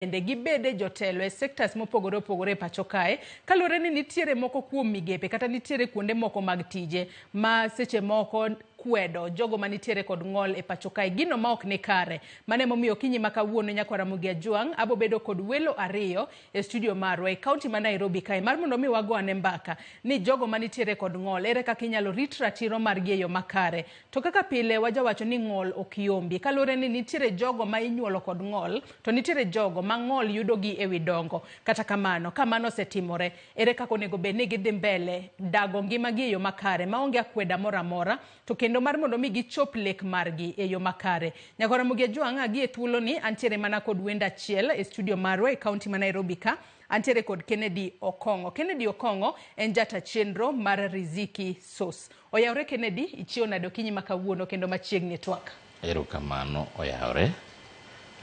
Bende gibede jotelo e sectors mopogore opogore e pacho kae, kaluwore ni nitiere moko kuom migepe kata nitiere kuonde moko mag tije ma seche moko kwedo jogo manitiere kod ng'ol e pacho kae, gino ma ok ni kare. Mano emomiyo okinyi ma kawuono, nyakwar Ramogi Ajwang', abo bedo kod welo ariyo e studio marwa e kaunti ma Nairobi kae mar mondo mi wago ane mbaka ni jogo manitiere kod ng'ol ere kaka inyalo rit ratiro margi e yo makare. To kaka pile wajawacho ni ng'ol ok yombi, kaluwore ni nitiere jogo ma inyuolo kod ng'ol to nitiere jogo ma ng'ol yudogi e wi dongo. Kata kamano, ka mano osetimore, ere kaka onego bed ni gidhi mbele dago ngimagi e yo makare maonge akweda moro amora, to kendo mar mondo mi gichop lek margi e yo makare. Nyakwar Ramogi Ajwang', agi e thuoloni antiere mana kod wendo achiel e studio marwa e kaunti ma Nairobi ka. Antiere kod Kennedy Okong'o. Kennedy Okong'o en jata chenro mar Riziki Source. Oyawre Kennedy, ichiew nade okinyi ma kawuono kendo machiegni e twak? Erokamano oyawre.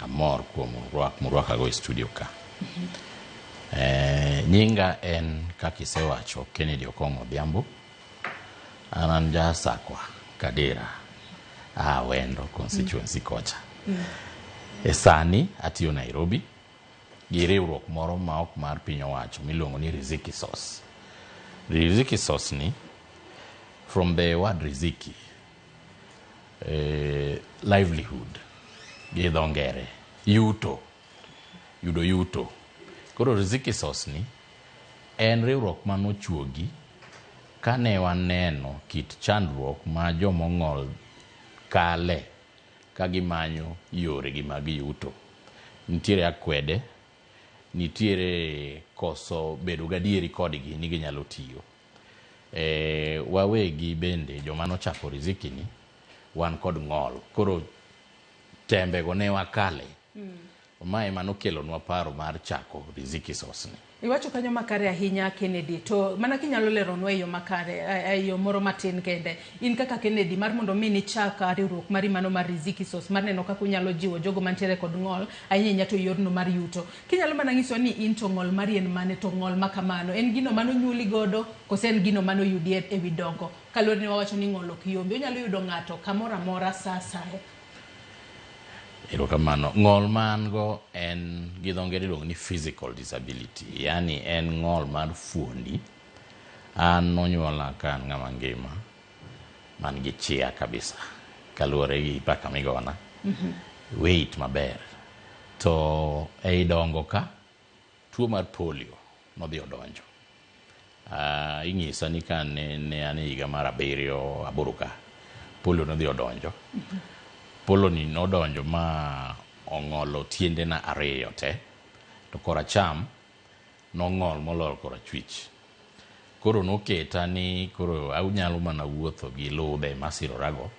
Amor kuom rwak murwakago e studio ka. Nyinga en kaka isewacho Kennedy Okong'o Odhiambo. An ja Sakwa, Kadera, Awendo constituency kocha. E sani atiyo Nairobi gi riwruok moro ma ok mar piny owacho miluongo ni Riziki Source. Riziki Source ni from the word riziki, livelihood gi dho ngere, yuto, yudo yuto. Koro Riziki Source ni en riwruok manochuogi kane waneno kit chandruok ma jomong'ol kale ka gimanyo yoregi mag yuto. Nitiere akwede, nitiere koso bedo gadieri kodgi ni ginyalo tiyo. Wawegi bende joma nochako Riziki ni wan kod ng'ol. Koro tembego ne wakale. Ma ema nokelonwa paro mar chako Riziki Source ni. Iwacho kanyo makare ahinya Kennedy, to mana kinyalo leronwa e yo makare, e yo moro matin kende. In kaka Kennedy, mar mondo mi nichak riwruok mari mano mar Riziki Source, mar neno kaka unyalo jiwo jogo mantiere kod ng'ol, ahinya ahinya to yorno mar yuto. Kinyalo mana nyiso ni in to ng'ol mari en mane, to ng'ol ma kamano, en gino mano nyuoli godo, kose en gino mano yudi e wi dongo? Kaluwore ni wawacho ni ng'ol ok yombi, onyalo yudo ng'ato kamoro amora sa asaya. Erokamano. Ng'ol ma an go en gi dho ngere iluongo ni physical disability. Yani en ng'ol mar fuondi. An nonyuola ka an ng'ama ngima man gi chia kabisa kaluwore gi paka migona. Weight maber. To ei dongo ka tuo mar polio nodhi odonjo. Inyisa ni ka ne an e higa mar 7 8 ka, polio nodhi odonjo. Polio ni nodonjo ma ong'olo tiendena 2 te, to koracham nong'ol moloyo korachwich. Koro noketa ni koro anyalo mana wuotho gi ludhe masirorago,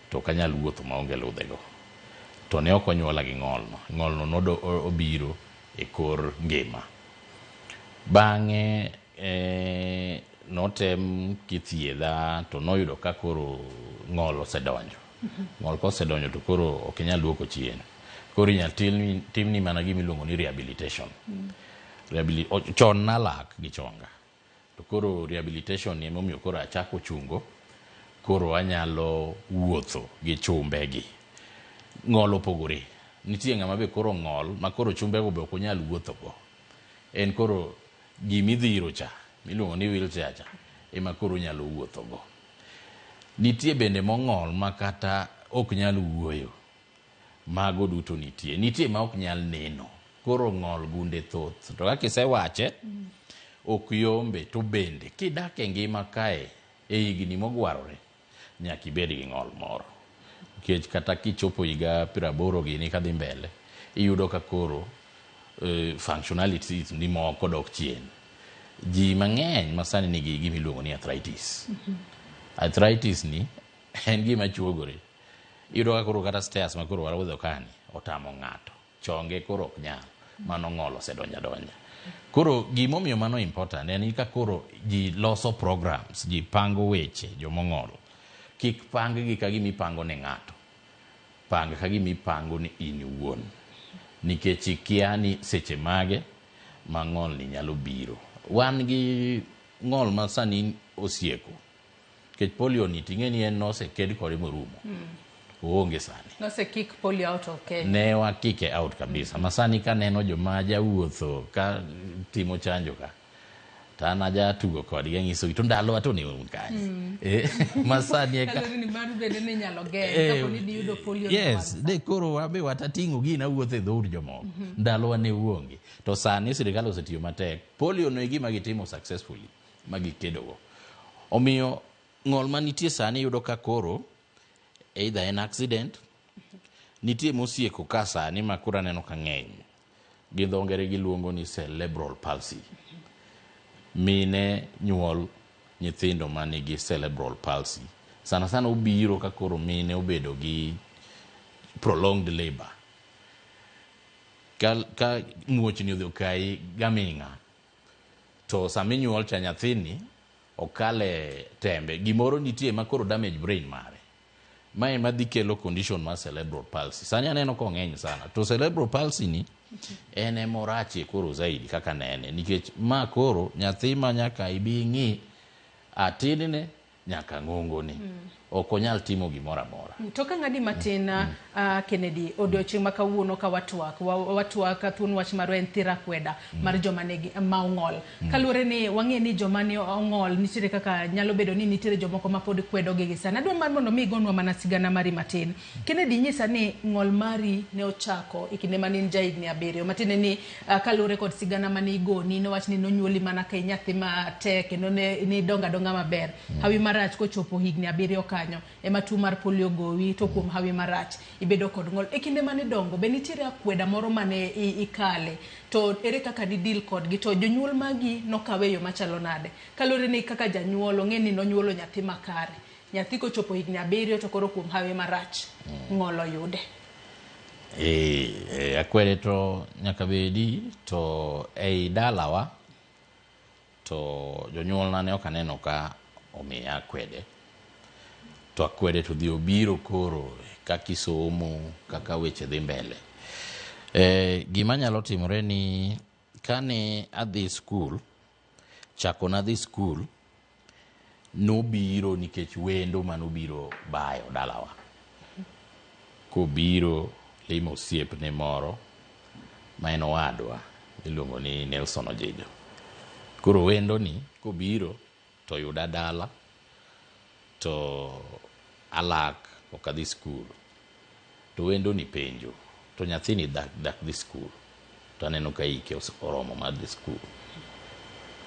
to ok anyal wuotho maonge ludhego. To ne ok onyuola gi ng'olno. Ng'olno obiro e kor ngima. Bang'e notem kithiedha to noyudo ka koro ng'ol osedonjo. Ng'ol kosedonjo to koro ok inyal duoko chien. Koro inyal timni mana gima iluongo ni rehabilitation. Chon nalak gi chonga. To koro rehabilitation ni emomiyo koro achako chungo, koro anyalo wuotho gi chumbegi. Ng'ol opogore. Nitie ng'ama be koro ng'ol ma koro chumbego be ok onyal wuotho go. En koro gimidhiro cha, miluongo ni wheelchair cha, ema koro onyalo wuotho go. Nitie bende mong'ol ma kata ok nyal wuoyo. Mago duto nitie. Nitie ma ok nyal neno. Koro ng'ol gunde thoth. To kaka isewache, ok yombe. To bende kidak e ngima kae e higni mogwarore, nyaka ibed gi ng'ol moro. Nikech kata kichopo higa 80 gini kadhi mbele, iyudo ka koro functionalities ni moko dok chien. Ji mang'eny masani nigi gima iluongo ni arthritis. Arthritis ni en gima chuogore. Iyudo ka koro kata stairs ma koro waruodho kani otamo ng'ato. Chonge koro ok nyal. Mano ng'ol osedonjo adonja. Koro gimomiyo mano important en ni ka koro ji loso programs, ji pango weche jomong'ol, kik pang gi ka gima ipango ne ng'ato. Pang ka gima ipango ni in iwuon. Nikech ikia ni seche mage ma ng'ol ni nyalo biro. Wan gi ng'ol ma sani osieko. Nikech polio ni ting'e ni en noseked kode morumo. Oonge sani. Nose kick polio out of Kenya. Ne wakike out kabisa. Ma sani kaneno joma jawuotho ka timo chanjo ka, to an aja tugo kodgi anyisogi to ndalowa to ne un kanye. Ma sani eka Kaluwore ni mano bende ne inyalo geng' kapo ni diyudo polio. Yes, de koro wabe watating'o gina wuotho e dhout jomoko. Ndalowa ne uonge. To sani sirikal osetiyo matek. Polio no e gima gitimo successfully ma gikedogo. Omiyo ng'ol manitie sani yudo ka koro either en accident, nitie mosieko ka sani ma koro aneno ka ng'eny. Gi dho ngere giluongo ni cerebral palsy. Mine nyuol nyithindo manigi cerebral palsy. Sana sana obiro ka koro mine obedo gi prolonged labor. Ka muochni odhi okayi gaming'a, to sama inyuol cha nyathini okale tembe, gimoro nitie ma koro damage brain mare. Mae ema dhi kelo condition mar cerebral palsy. Sani aneno kong'eny sana. To cerebral palsy ni en ema orachie koro zaidi kaka nene. Nikech ma koro nyathi ma nyaka ibi ing'i atinne nyaka ng'ongone. Ok onyal timo gimoro amora. To ka ng'adi matin Kennedy, odiochieng' ma kawuono ka watwak, watwak thuon wach marwa en thira kweda mar joma nigi ma ong'ol. Kaluwore ni wang'e ni joma ni ong'ol nitiere kaka nyalo bedo ni nitiere jomoko ma pod kwedo gi gi sani. Adwa mar mondo mi igonwa mana sigana mari matin. Kennedy nyisa ni ng'ol mari ne ochako e kinde mane in ja higni 7. Matiende ni kaluwore kod sigana mane igoni nowach ni nonyuoli mana ka inyathi matek kendo ne nidongo adonga maber. Hawi marach kochopo higni 7 kanyo ema tuo mar polio gowi to kuom hawi marach ibedo kod ng'ol. E kinde mane idongo be nitiere akweda moro mane ikale to ere kaka ni deal kodgi to jonyuol magi nokawe e yo machalo nade? Kaluwore ni kaka janyuol ong'e ni nonyuolo nyathi makare. Nyathi kochopo higni 7 to koro kuom hawi marach ng'ol oyude. Akwede to nyaka bedi to ei dalawa to jonyuolna ne ok aneno ka omiya akwede. To akwede to dhi obiro koro kaka isomo, kaka weche dhi mbele. Gima nyalo timore ni kane adhi skul, chako nadhi skul, nobiro nikech wendo manobiro bayo dalawa. Kobiro limo osiepne moro ma en owadwa iluongo ni Nelson Ojijo. Koro wendo ni kobiro to yuda dala to alak ok adhi skul. To wendo ni penjo to nyathini dak dhi skul. To aneno ka hike oromo mar dhi skul.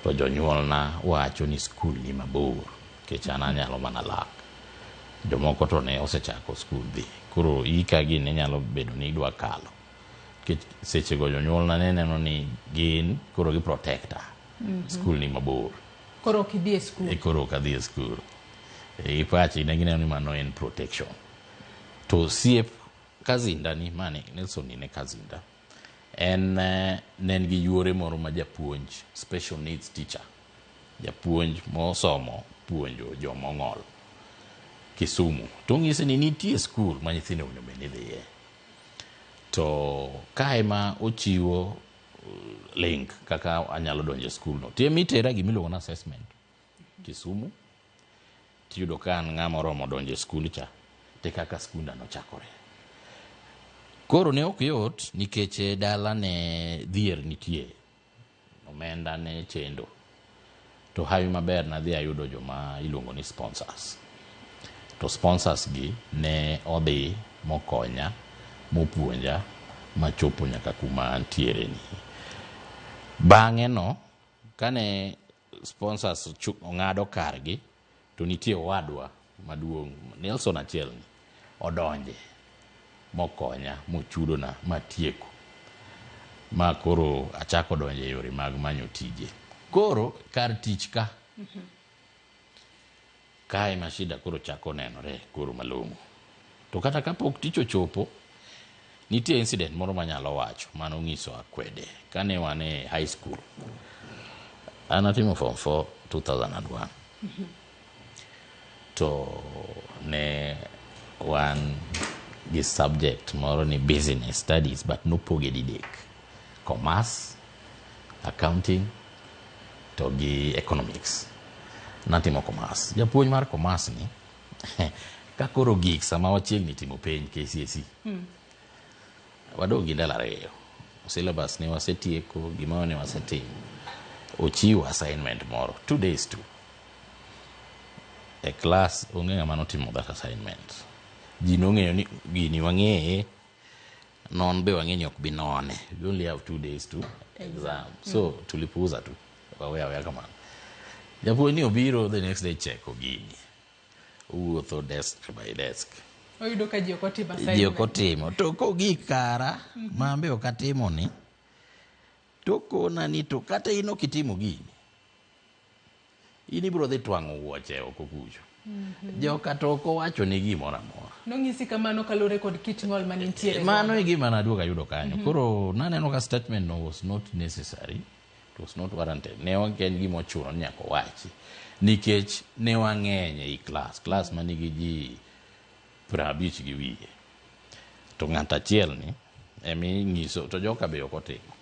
To jonyuolna wacho ni skul ni mabor nikech an anyalo mana lak. Jomoko to ne osechako skul dhi. Koro ika gi ne nyalo bedo ni idwa kalo. Nikech sechego jonyuolna ne neno ni gin koro gi protector. Skul ni mabor. Koro ok idhi e skul. Koro ok adhi e skul. Ipachi ne gineno ni mano en protection. To osiep kazinda ni mane Nelson ni ne kazinda. En ne en gi yuore moro ma japuonj, special needs teacher. Japuonj mosomo puonjo joma ong'ol Kisumu. To onyise ni nitie skul ma nyithindo onego bed ni dhiye. To kae ma ochiwo link kaka anyalo donjo e skul no. Tie mitera gimiluongo ni assessment Kisumu. Tiyudo ka an ng'ama oromo donjo e skul cha, te kaka skunda nochakore. Koro ne ok yot nikech dala ne dhier nitie, omenda ne chendo. To hawi maber nadhi ayudo joma iluongo ni sponsors. To sponsors gi ne odhi mokonya, mopuonja, machopo nyaka kuma antiere ni. Bang'e no, kane sponsors ong'ado kargi, to nitie owadwa maduong' Nelson achiel ni odonje mokonya mochudona matieko ma koro achako donjo e yore mag manyo tije. Koro kar tich ka kae ma shida koro chako nenore koro malong'o. To kata kapok tich ochopo, nitie incident moro manyalo wacho mano nyiso akwede. Kane wan e high school, an atimo form 4 2001. To ne wan gi subject moro ni business studies but nopoge didek. Commerce, accounting to gi economics. Natimo commerce. Japuonj mar commerce ni Ka koro gik sama wachiegni timo penj KCSE. Wadong' gi ndalo 2. Syllabus ne wasetieko, gimoro ne wasetimo. Ochiwo assignment moro, 2 days to. E class onge ng'ama notimo that assignment. Ji nong'eyo ni gini wang'eye, non be wang'e ni ok bi none. We only have 2 days to exam. So tulipuuza tu. Waweya aweya kamano. Japuonj ni obiro the next day cheko gini. Owuotho desk by desk. Oyudo ka ji ok otimo assignment. Ji ok otimo. To kogik kara, mambe ok atimo ni, to kona ni to kata in ok itimo gini, in ibiro dhi twang'o wuoche oko kucho. Joka to ok owacho ni gimoro amora. Nong'isi kamano kaluwore kod kit ng'ol manitiere. Mano e gima naduogo ayudo kanyo. Koro naneno ka statement no was not necessary. It was not warranted. Ne ok en gima ochuno ni nyaka owachi. Nikech ne wang'eny ei class. Class manigi ji 50 gi wiye. To ng'at achiel ni eming'iso to joka be ok otimo.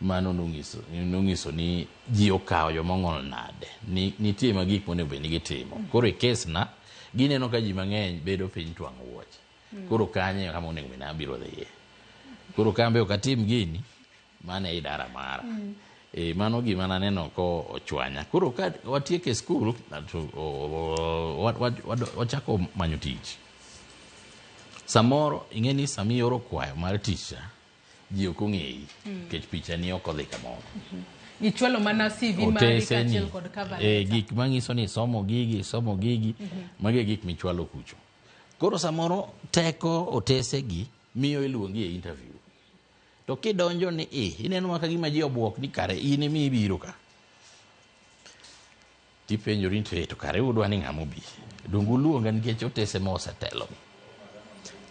Mano nong'iso ni ji okawo joma ong'ol nade. Ni, nitie ma gik monego bed ni gitimo. Koro e case na, gineno ka ji mang'eny bedo piny twang'o wuoche. Koro kanyo e kama onego bed ni abiro dhiye. Koro kambe ok atim gini, mano e idara mara. E, mano gima naneno ko ochwanya. Koro ka watieko e skul, to wachako manyo tich. Samoro ing'e ni sama ioro kwayo mar tich cha, ji ok ong'eyi nikech picha ni ok odhi kamoro. Ichwalo mana CV mari Otese ni kaachiel kod cover letter. Gik manyiso ni somo gigi, somo gigi, magi e gik michwalo kucho. Koro samoro teko otese gi miyo iluongi e interview. To kidonjo ni i, ineno ma ka gima ji obuok ni kare in ema ibiro ka. Tipenjori ni to kare udwa ni ng'ama obi. Donge uluonga nikech otese ma osetelo.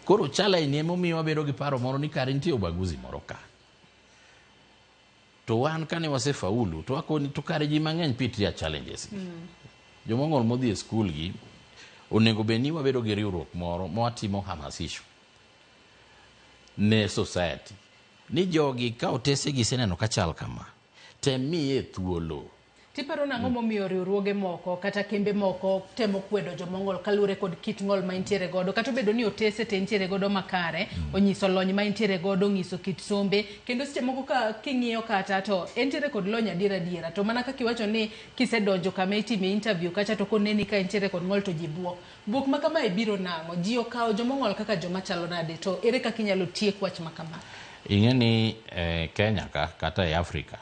Koro challenge ni emomiyo wabedo gi paro moro ni kare nitie ubaguzi moro ka. To wan kane wasefaulu to wakoni to kare ji mang'eny pitia challenges gi. Jomong'ol modhi e skul gi onego bed ni wabedo gi riwruok moro ma watimo hamasisho ne society ni jogi ka otese gi seneno ka chal kama, tem miye thuolo. Tiparo nang'o momiyo riwruoge moko kata kembe moko temo kwedo jomong'ol kaluwore kod kit ng'ol ma intiere godo, kata obedo ni otese te intiere godo makare, onyiso lony ma intiere godo, onyiso kit sombe, kendo seche moko ka king'iyo kata to entiere kod lony adier adiera, to mana kaka iwacho ni kisedonjo kama itime interview kacha to koneni ka intiere kod ng'ol to ji buok. Buok ma kamae biro nang'o? Ji okawo jomong'ol kaka joma chalo nade, to ere kaka inyalo tiek wach ma kama? Ing'e ni Kenya ka kata e Afrika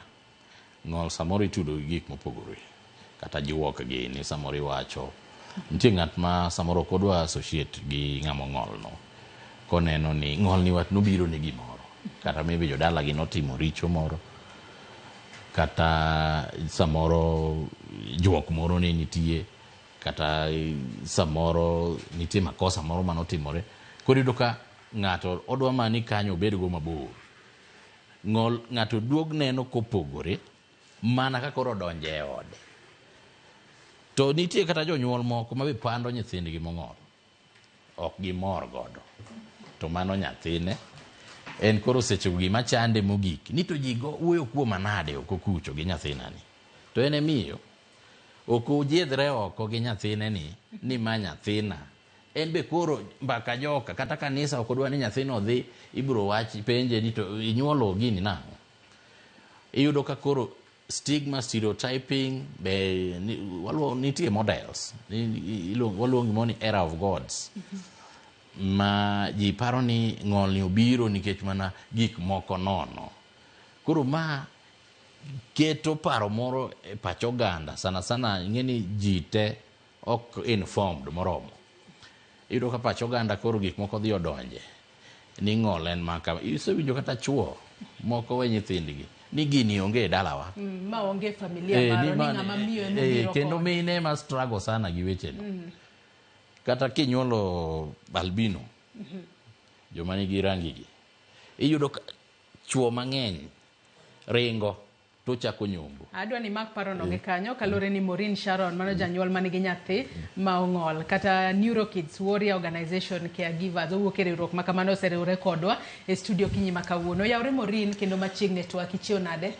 ng'ol samoro itudo gi gik mopogore, kata juok gi ni samoro iwacho nitie ng'at ma samoro ok odwa associate gi ng'ama ong'ol no, koneno ni ng'ol ni wat nobiro ni gimoro, kata maybe jodalagi notimo richo moro, kata samoro juok moro ne nitie, kata samoro nitie makosa moro manotimore. Koro iyudo ka ng'ato odwa mana ni kanyo obedgo mabor. Ng'ol ng'ato duog neno kopogore mana ka koro odonjo e ode. To nitie kata jonyuol moko ma be pando nyithindgi mong'ol. Ok gimor godo. To mano nyathine. En koro seche go gima chande mogik ni to ji go wuoyo kuoma nade oko kucho gi nyathinani. To en emiyo ok ojiedhre oko gi nyathine ni ma nyathina. En be koro mbaka joka kata kanisa ok odwa ni nyathino odhi, ibiro wach penje ni to inyuolo gini nang'o. Iyudo ka koro stigma, stereotyping be nitie models. Waluongo gimoro ni era of gods. Ma ji paro ni ng'ol ni obiro nikech mana gik moko nono. Koro ma keto paro moro e pach oganda, sana sana ing'e ni ji te ok informed moromo. Iyudo ka pach oganda koro gik moko dhi odonje ni ng'ol en maka. Isewinjo kata chuo moko we nyithindgi ni gini onge e dalawa. Ma onge familia maro, ni ng'ama miyo ema obiro kendo kode. Mine ema struggle sana gi weche no. Kata kinyuolo albino, joma nigi rangi gi, iyudo ka chuo mang'eny ringo. to chako nyombo. Adwa ni mak parono gi kanyo kaluwore ni Maureen Sharon mano janyuol manigi nyathi ma ong'ol kata Neurokids Warrior Organization Caregivers owuok e riwruok ma kamano oseriwre kodwa e studio kinyi ma kawuono. Oyawre Maureen kendo machiegni twak ichiew nade?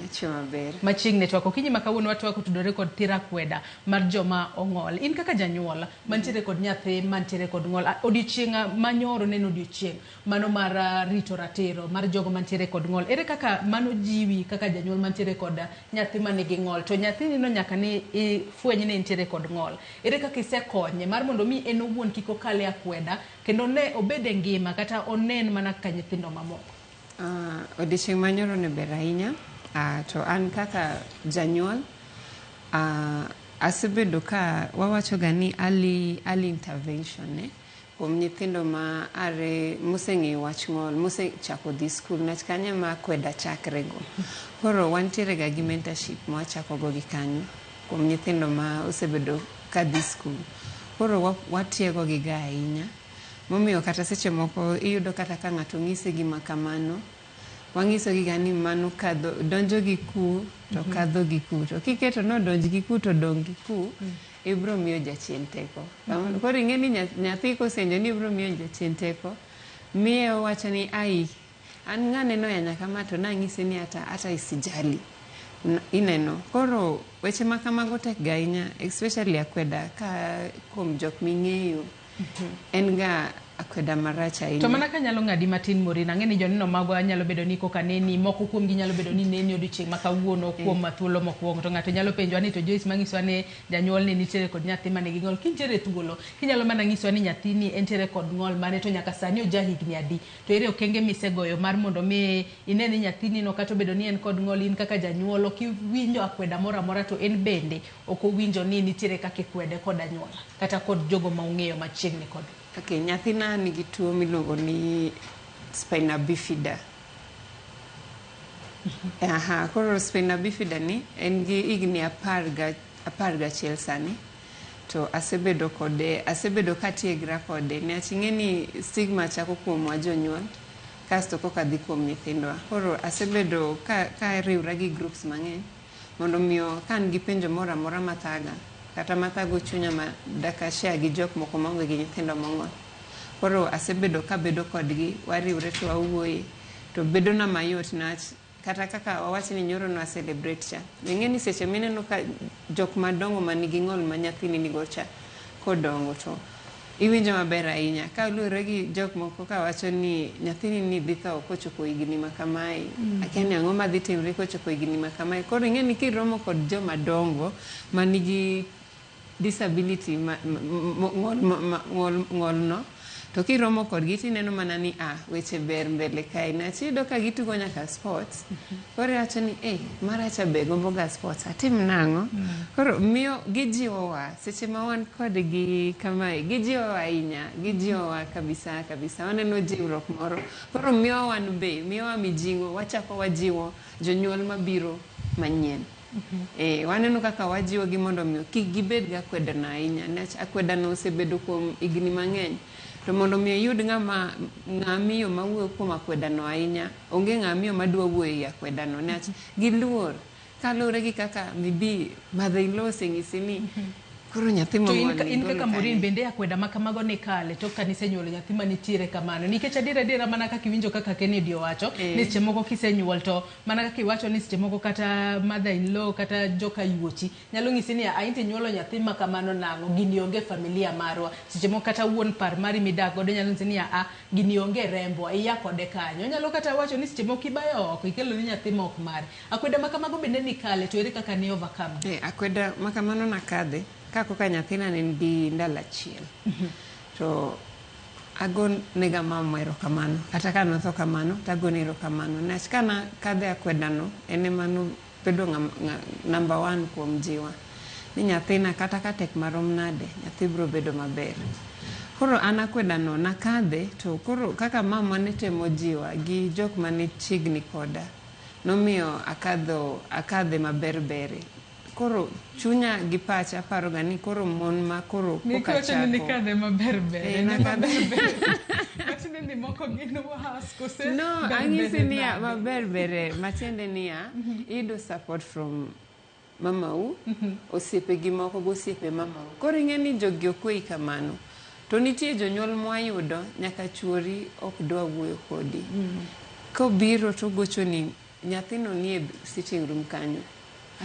Achiew maber. Machiegni twak okinyi ma kawuono watwak otudore kod thiro akweda mar joma ong'ol. In kaka janyuol mantiere kod nyathi mantiere kod ng'ol, odiochieng' manyoro ne en odiochieng' mano mar rito ratiro mar jogo mantiere kod ng'ol. Ere kaka mano jiwi kaka janyuol mantiere kod nyathi manigi ng'ol to nyathini no nyaka ni ifweny ni entiere kod ng'ol. Ere kaka isekonye mar mondo mi en owuon kik okal e akweda kendo ne obed e ngima kata onen mana kaka nyithindo mamoko? Odiochieng' manyoro ne ber ahinya to an kaka janyuol asebedo ka wawacho ga ni early intervention kuom nyithindo ma are moseng'eyo wach ng'ol mosechako dhi skul nikech kanyo ema akweda chakre go. Koro wantiere ga gi mentorship ma wachako go gi kanyo kuom nyithindo ma osebedo ka dhi skul. Koro watiego gi ga ahinya momiyo kata seche moko iyudo kata ka ng'ato ng'isi gima kamano wang'iso gi ga ni mano kadho donjo gi ku to kadho gi ku to kiketo nodonj gi ku to dong' gi ku ibro miyo jachien teko. Koro ing'e ni nyathi kosenjo ni ibro miyo jachien teko miye owacho ni ai an ng'ane noyanya kama to nang'ise ni hata isijali ineno. Koro weche ma kamago tek ga ahinya especially akweda ka kuom jok ming'eyo en ga akweda marach ahinya. To mana kanyalo ng'adi matin Maureen, ang'e ni joneno magwa nyalo bedo ni koka neni, moko kuomgi nyalo bedo ni neni odiochieng' ma kawuono kuom thuolo mokwongo to ng'ato nyalo penjowa ni to Joyce mang'isowa ni janyuol ni nitiere kod nyathi manigi ng'ol, kintiere thuolo kinyalo mana ng'isowa ni nyathini entiere kod ng'ol mane to nyaka sani oja higni adi, to ere okenge misegoyo mar mondo mi ine ni nyathini no kata obedo ni en kod ng'ol in kaka janyuol ok iwinjo akweda moro amora to en bende ok owinjo ni nitiere kaka ikwede kod anyuola kata kod jogo ma ung'eyo machiegni kode. Okay, nyathina nigi tuo miluongo ni spina bifida. Aha, koro spina bifida ni en gi higni 11 sani. To asebedo kode, asebedo katiegra kode. Niwach ing'e ni stigma chako kuomwa jonyuol, kasto koka dhi kuom nyithindwa. Koro asebedo ka riwra gi groups mang'eny mondo miyo ka an gi penjo moro amora mathaga kata mathago chunya ma daka share gi jok moko maonge gi nyithindo mong'ol. Koro asebedo kabedo kodgi, wariwre to wawuoye, to bedo na mayot niwach kata kaka wawach ni nyoro nwa celebrate cha. Ing'e ni seche mineno ka jok madongo manigi ng'ol ma nyathini nigo cha kodongo to iwinjo maber ahinya. Kaluwore gi jok moko kawacho ni nyathini ni dhi tho kochopo higni ma kamae, akia ni ang'o madhi timre kochopo higni ma kamae. Koro ing'e ni kiromo kod joma dongo manigi disability ng'ol no to kiromo kodgi tineno mana ni weche ber mbele kae. Niwach iyudo ka gitugo nyaka sports. Koro iwacho ni maracha be gombo ga sports atim nang'o? Koro miyo gijiwowa seche ma wan kodgi kamae, gijiwowa ahinya, gijiwowa kabisa kabisa. Waneno jiwruok moro. Koro miyowa wan be, miyowa mijing'o, wachako wajiwo jonyuol mabiro manyien. Waneno kaka wajiwogi mondo omi kik gibed gi akweda no ahinya. Niwach akweda no osebedo kuom higni mang'eny. To mondo mi iyud ng'ama miyo mawuoyo kuom akweda no ahinya, onge ng'ama miyo madwa wuoyo e akweda no. Niwach giluor kaluwore gi kaka maybe mother-in-law oseng'isi ni koro nyathi To mong'ol ni in golo kaka Maureen kanye. bende akweda ma kamago ni kale tok kanisenyuolo nyathi manitiere kamano. Nikech adier adiera mana kaka iwinjo kaka Kennedy owacho ni seche moko kisenyuol to mana kaka iwacho ni seche moko kata mother-in-law kata joka yuochi nyalo ng'isi ni in to inyuolo nyathi ma kamano nang'o, gini onge e familia marwa. Seche moko kata wuon par mari midak godo nyalo nyisi ni gini onge e rembwa, iya kode kanyo. Onyalo kata wacho ni seche moko ibayo oko ikelo ni nyathi ma ok mari. Akweda ma kamago bende ni kale to ere kaka ni overcome? Akweda ma kamano nakadhe ka koka nyathina ne nigi ndalo achiel. To ago nega mama erokamano. Kata ka notho kamano, to agone erokamano. Niwach ka nakadhe akweda no, en ema nobedo number 1 kuom jiwa. Ni nyathina kata ka tek marom nade, nyathi biro bedo maber. Koro an akweda no nakadhe, to koro kaka mama ne temo jiwa gi jok mane chiegni koda, nomiyo akadhe maber bere. Koro chunya gi pacha paroga ni koro mon ma koro koka Nikiwacho ni chako. nikadhe maber ber. Eh, En nakadhe. maber ber. Matiende ni moko gin was kose No, ber ang'isi bere niya, nade? maber bere, matiende niya, iyudo support from mamau, osiepe gi moko gosiepe mamau. Koro ing'e ni jogi ok weyi kamano. To nitie jonyuol mwayudo nyaka chuori ok dwa wuoyo kodi. Kobiro to ogochoni nyathino nie sitting room kanyo,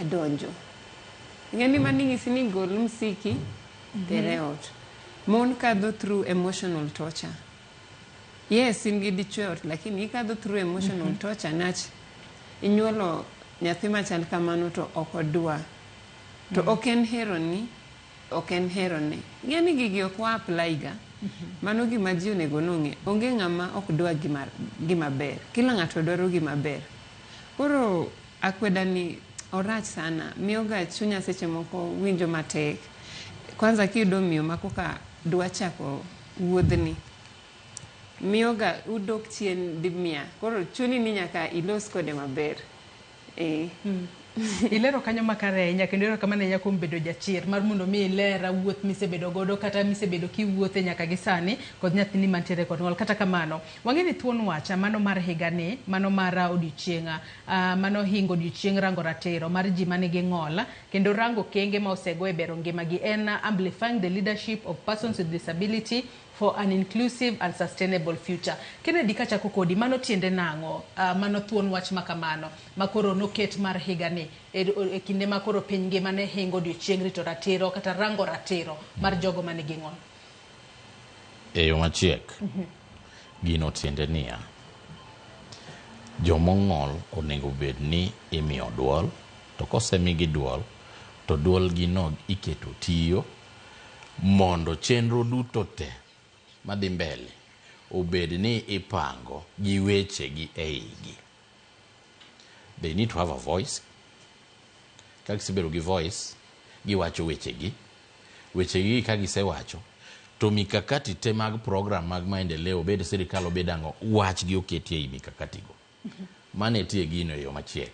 adonjo. Ing'e ni mano ing'isi ni gol msiki, ter e ot. Mon kadho through emotional torture. Yes, in gi dichuo e ot, lakini ikadho through emotional torture nach inyuolo nyathi machal kamano to ok odwa. To ok en heroni, ok en herone. Ing'e ni gigi ok wa apply ga. Mano gima ji onego nong'e. Onge ng'ama ok dwa gima, gima ber. Kila ng'ato dwaro gima ber. Koro akweda ni orach sana. Miyoga chunya seche moko winjo matek. Kwanza kiyudo miyo ma koka dwa chako wuodhni. Miyoga udok chien di mia. Koro chuni ni nyaka ilos kode maber. Eh. Ilero kanyo makare ahinya kendo erokamano ahinya kuom bedo jachir mar mondo mi ilera wuoth misebedo godo kata misebedo kiwuothe nyaka gi sani kod nyathini mantiere kod ng'ol. Kata kamano, wang'e ni thuon wacha mano mar higani, mano mar odiochieng' mano hingo odiochieng' rango ratiro mar ji manigi ng'ol kendo rango okenge ma osego e bero ngimagi en amplifying the leadership of persons with disability for an inclusive and sustainable future. Kennedy kachako kodi, mano tiende nang'o? Mano thuon wach ma kamano ma koro noket mar higani e kinde ma koro piny ngima ne hingo odiochieng' rito ratiro kata rango ratiro mar jogo manigi ng'ol. E yo machiek, gino tiende niya, jomong'ol onego bed ni imiyo duol, to kosemigi duol, to duolgino iketo tiyo mondo chenro duto te madhi mbele obed ni ipango gi wechegi e igi. They need to have a voice. Ka gisebedo gi voice, giwacho wechegi. Wechegi ka gisewacho, to mikakati te mag program mag maendeleo, obed sirikal obed ang'o, wachgi oketi ei mikakati go. Mano e tie gino e yo machiek.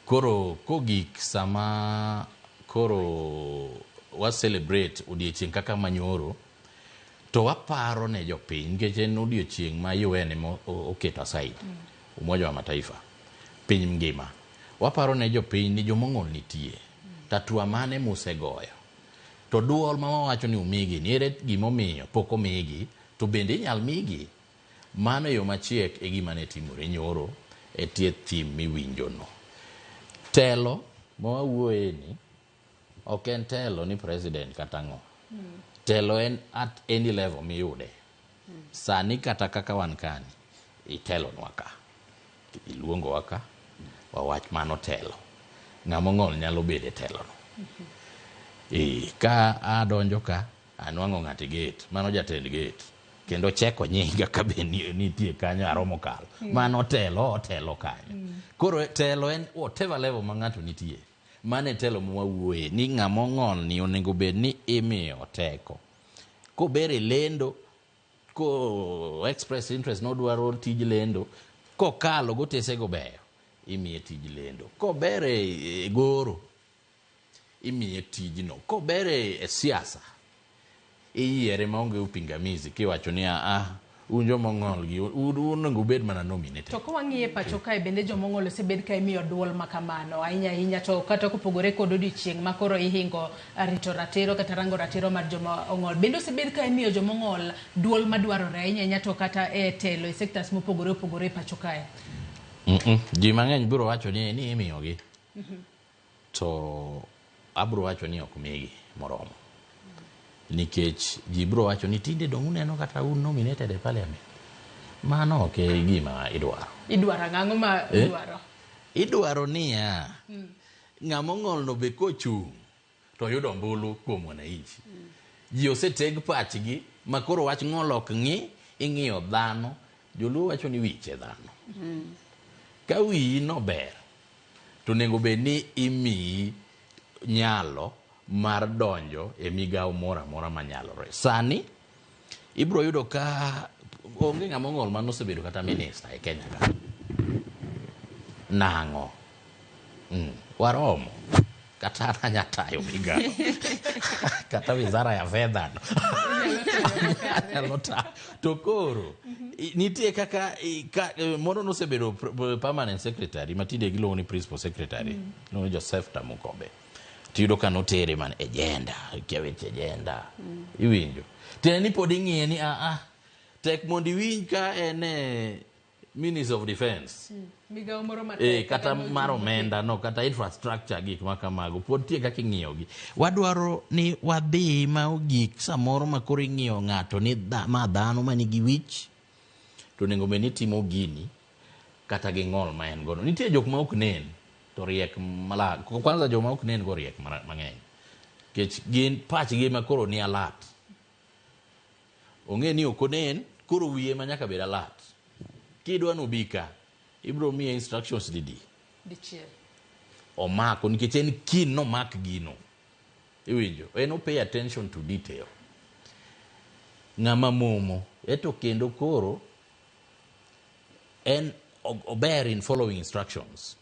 Koro kogik sama koro wa celebrate odiechieng' kaka manyoro, to waparo ne jopiny nikech en odiechieng' ma UN ema oketo aside, Umoja wa Mataifa, piny ngima. Waparo ne jopiny ni jomong'ol nitie. Tatua mane musegoyo? To duol ma wawacho ni umigi ni ere gimomiyo pok omigi, to bende inyal migi? Mano e yo machiek e gima ne timore nyoro e tie thim miwinjono. Telo ma wawuoye ni ok en telo ni president kata ang'o. Telo en at any level miyude. Sani kata kaka wan kani, itelonwa ka. Iluongowa ka, wawach mano telo. Ng'ama ong'ol nyalo bedo e telono. Ka adonjo ka, anwang'o ng'ato e gate, mano jatend gate. Kendo cheko nyinga ka be nitie kanyo aromo kalo. Mano telo, otelo kanyo. Koro telo en whatever level ma ng'ato nitie. Mano e telo ma wawuoye, ni ng'ama ong'ol ni onego bed ni imiyo teko. Kober e lendo, ko express interest nodwaro tij lendo, kokalo gotesego beyo, imiye tij lendo. Kober e goro, imiye tijno. Kober e siasa, iyiere maonge upingamizi kiwacho ni ah, un joma ong'ol gi un onego ubed mana nominated. To ka wang'iye pacho kae bende jomong'ol osebed ka imiyo duol ma kamano ahinya ahinya to kata kopogore kod odiochieng' ma koro ihingo rito ratiro kata rango ratiro mar joma ong'ol. Bende osebed ka imiyo jomong'ol duol madwarore ahinya ahinya to kata e telo e sectors mopogore opogore e pacho kae. Ji mang'eny biro wacho ni imiyogi. To abiro wacho ni ok migi moromo. Nikech ji biro wacho ni tinde dong' uneno kata un nominated e parliament. Mano ok e gima idwaro. Idwaro ang'o ma idwaro? Idwaro niya, ng'ama ong'olno be kochung' to yudo ombulu kuom wananchi. Ji oseteg pachgi ma koro wach ng'ol ok ng'i, ing'iyo dhano. Joluo wacho ni wich e dhano. Ka wiyi no ber, to onego bed ni imiyi nyalo mar donjo e migawo moro amora manyalore. Sani, ibiro yudo ka onge ng'ama ong'ol manosebedo kata minista e Kenya ka. Nang'o? Waromo. Kata an anya tayo migawo. Kata wizara ya fedha no. Anyalo tayo. To koro, nitie kaka moro nosebedo permanent secretary ma tinde giluongo ni principal secretary. Iluongo ni Joseph Tamukobe. Tiyudo ka notere mana e gender, kia weche gender. Iwinjo. Tiende ni pod ing'iye ni tek mondo iwinj ka en e Minister of Defense. Migawo moro matek. Kata mar omenda no, kata infrastructure, gik ma kamago pod tie kaka ing'iyogi. Wadwaro ni wadhi ma ogik samoro ma koro ing'iyo ng'ato ni ma dhano ma nigi wich to onego bed ni timo gini kata gi ng'ol ma en godo. Nitie jok ma ok nen to riek mala, kwanza joma ok nen go riek mang'eny. Nikech gin pachgi ma koro ni alert. Ong'e ni ok onen, koro wiye ma nyaka bed alert. Kidwa nobi ka, ibiro miye instructions didi? Dichiel. Omako, nikech en keen nomak gino. Iwinjo? En o pay attention to detail. Ng'ama momo, eto kendo koro en ober in following instructions.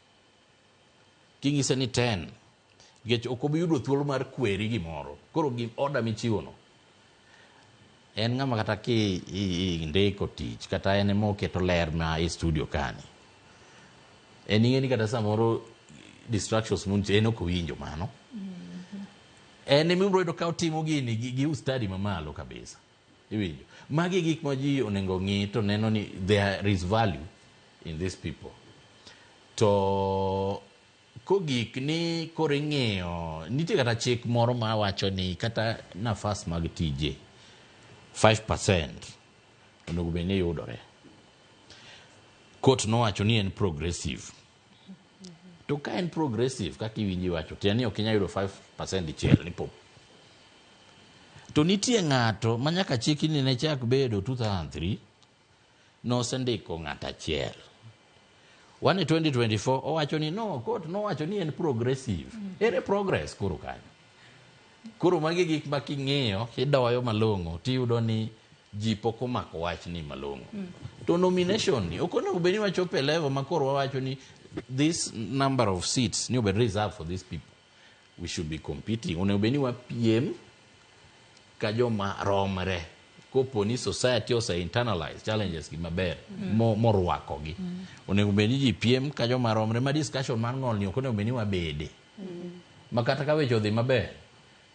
King'ise ni 10, nikech ok obi yudo thuolo mar kweri gimoro. Koro gi order michiwo no. En ng'ama kata ki indiko tich, kata en ema oketo ler ma e studio kani. En ing'e ni kata samoro distractions montie, en ok owinjo mano. En ema ibiro yudo ka otimo gini gi ustadi mamalo kabisa. Iwinjo? Magi gik ma ji onego ng'i to neno ni there is value in these people. To kogik ni koro ing'iyo, nitie kata chik moro ma wacho ni kata nafas mag tije 5% onego bed ni yudore. Court nowacho ni en progressive. To ka en progressive kaka iwinjo iwacho, tiende ni ok inyal yudo 5% dichiel ni pop. To nitie ng'ato ma nyaka chik ni ne chak bedo 2003 nosendiko ng'ato achiel. Wan e 2024 owacho ni no, court nowacho ni en progressive. Ere progress koro kanyo? Koro magi gik ma king'iyo, kidoyo malong'o, tiyudo ni ji pok omako wachni malong'o. To nomination ni, ok onego bed ni wachopo e level ma koro wawacho ni this number of seats ni obed reserved for these people. We should be competing. Onego bed ni wapiem ka joma romre. Kopo ni society ose internalize challenges gi maber, morwakogi. Onego bed ni ji piem ka joma romre, ma discussion mar ng'ol ni ok onego bed ni wabede. Ma kata ka weche odhi maber,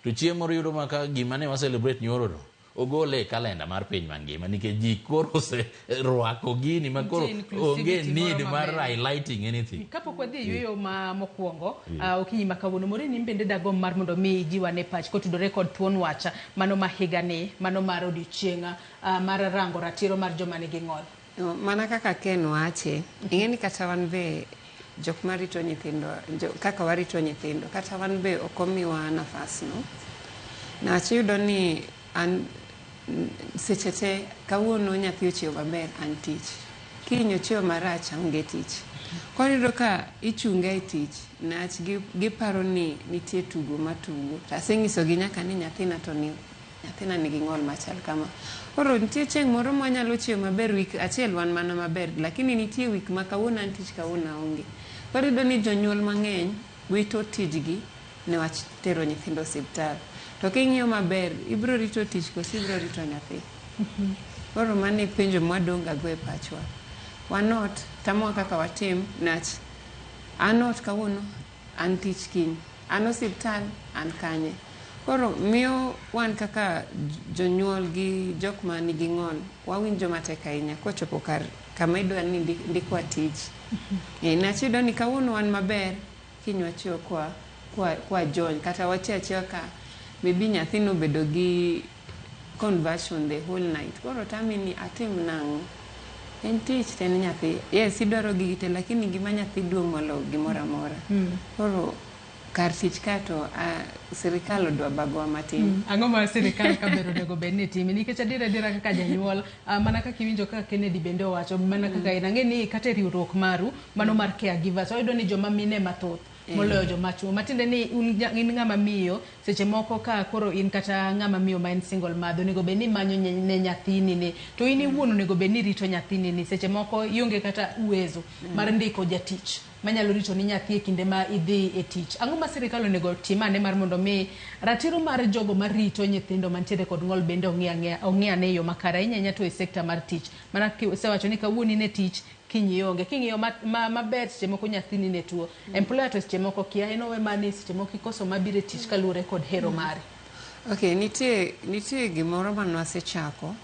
to chieng' moro yudo ma ka gima ne wa celebrate nyoro no, ogole e kalenda mar piny mangima nikech ji koro oserwako gini ma koro Nitie onge inclusivity need moro mar maber. highlighting anything. Kapok wadhi e yueyo ma mokwongo, okinyi ma kawuono, Maureen, in bende dagomb mar mondo mi ijiw ane pach kotudore kod thuon wach mano ma higani, mano mar odiochieng' mar rango ratiro mar joma nigi ng'ol. No, mana kaka Ken wache, ing'e ni kata wan be jok marito nyithindo, kaka warito nyithindo, kata wan be ok omiwa nafas no. Niwach iyudo ni an seche te kawuono nyathi ochiew maber an tich. Kiny ochiew marach aonge tich. Koro iyudo ka ichunga e tich niwach giparo ni nitie tugo matugo. To aseng'isogi nyaka ni nyathina to ni nyathina nigi ng'ol machal kama. Koro nitie chieng' moro mwanyalo chiew maber wik achiel wan mana maber, lakini nitie wik ma kawuono an tich kawuono aonge. Koro iyudo ni jonyuol mang'eny wito tijgi niwach tero nyithindo osiptal. To king'iyo maber, ibiro rito tich koso ibiro rito nyathi? Koro mano e penjo mwadong' ga go e pachwa. Wan ot, tamowa kaka watim, niwach an ot kawuono, an tich kiny. An osiptal, an kanye. Koro miyo wan kaka jonyuol gi jok ma nigi ng'ol, wawinjo matek ahinya kochopo kar kama idwa ni ndikwa tich. Niwach iyudo ni kawuono wan maber, kiny wachiew kwa jony, kata wachiew achiewa ka maybe nyathi nobedo gi conversion the whole night. Koro tami ni atim nang'o? En tich to en nyathi. Yes, idwaro gigi te, lakini ngima nyathi duong' moloyo gimoro amora. Koro kar tich ka to sirikal odwa bagowa matin. Ang'o ma sirikal ka ber onego bed ni timi? Nikech adier adiera kaka janyuol, mana kaka iwinjo kaka Kennedy bende owacho, mana kaka en, ang'e ni kata e riwruok maru, mano mar caregivers, wayudo ni joma mine mathoth moloyo joma chuo. Matiende ni in ng'ama miyo, seche moko ka koro in kata ng'ama miyo ma en single mother, onego bed ni imanyo ne nyathini ni. To in iwuon onego bed ni irito nyathini ni. Seche moko ionge kata uwezo mar ndiko jatich. manyalo rito ni nyathi e kinde ma idhi e tich. Ang'o ma sirikal onego otim ane mar mondo mi ratiro mar jogo marito nyithindo mantiere kod ng'ol bende ong'i ang'e ong'i ane e yo makare ahinya ahinya to e sekta mar tich. Mana kisewacho ni kawuono in e tich kiny ionge. King'iyo maber seche moko nyathini ne tuo. Employer to seche moko kia en owe mani seche moko ikoso mabiro e tich kaluwore kod hero mare. Okay, nitie nitie gimoro mane wasechako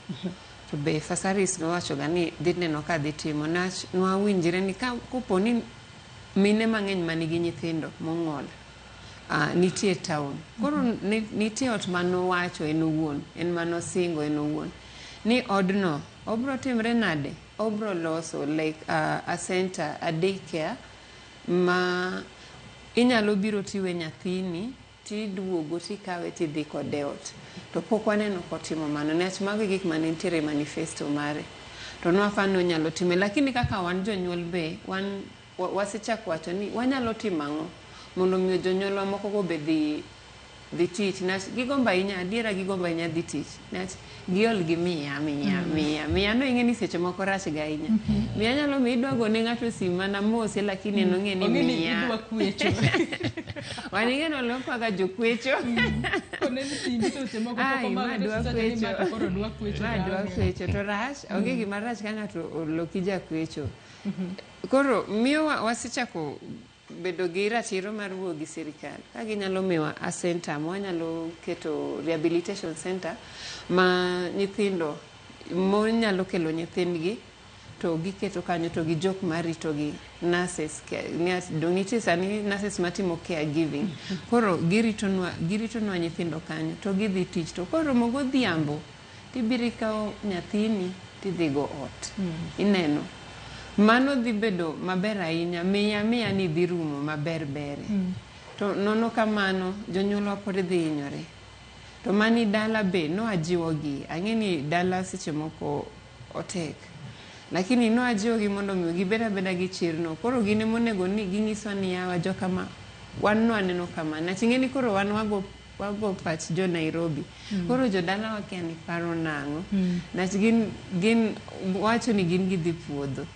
to be Fasaris nowacho ga ni dhi neno ka dhi timo niwach nwawinjre ni ka kopo ni mine mang'eny manigi nyithindo mong'ol nitie e town. Koro nitie ot manowacho en owuon, en manosingo en owuon ni odno obro timre nade? Obro loso like a center, a day care ma inyalo biro tiwe nyathini tiduogo tikawe tidhi kode e ot. To pok waneno kotimo mano niwach mago e gik mane nitiere e manifesto mare. To nwaparo ni onyalo time lakini kaka wan jonyuol be wan wasechako wacho ni wanyalo timo ang'o mondo omiyo jonyuolwa moko go be dhi dhi tich niwach gigombo ahinya adiera gigombo ahinya dhi tich niwach giol gi miya miya miya miya no ing'e ni seche moko rach ga ahinya. Miya nyalo miyo idwa gone ng'ato sim mana mose lakini en ong'e ni Ong'e ni miya. idwa kwecho. Wan ing'e ni olokwa ga jokwecho. Koneni simbi to seche moko pok Ai, ma omako to dwa seche ni kwecho. ma to koro dwa kwecho. Ma dwa kwecho to rach onge gima rach ka ng'ato oloki jakwecho. Koro miyo wasechako bedo gi ratiro mar wuoyo gi sirikal ka ginyalo miyowa a center ma wanyalo keto rehabilitation center ma nyithindo mon nyalo kelo nyithindgi to giketo kanyo to gi jok maritogi nurses dong nitie sani nurses matimo care giving koro giritonwa giritonwa nyithindo kanyo to gidhi tich to koromo godhiambo tibiro ikawo nyathini tidhigo ot ineno mano dhi bedo maber ahinya miya miya ni dhi rumo maber bere to nono kamano jonyuolwa pod dhi hinyore to mani dala be noajiwogi ang'e ni dala seche moko otek lakini noajiwogi mondo omiyo gibed abeda gi chirno koro gin emonego ni ging'iswa ni yawa jokama wan nwaneno kama niwach ing'e ni koro wan wago wago pach jo Nairobi koro jodala wakia ni paro nang'o niwach gin gin wacho ni gin gidhi puodho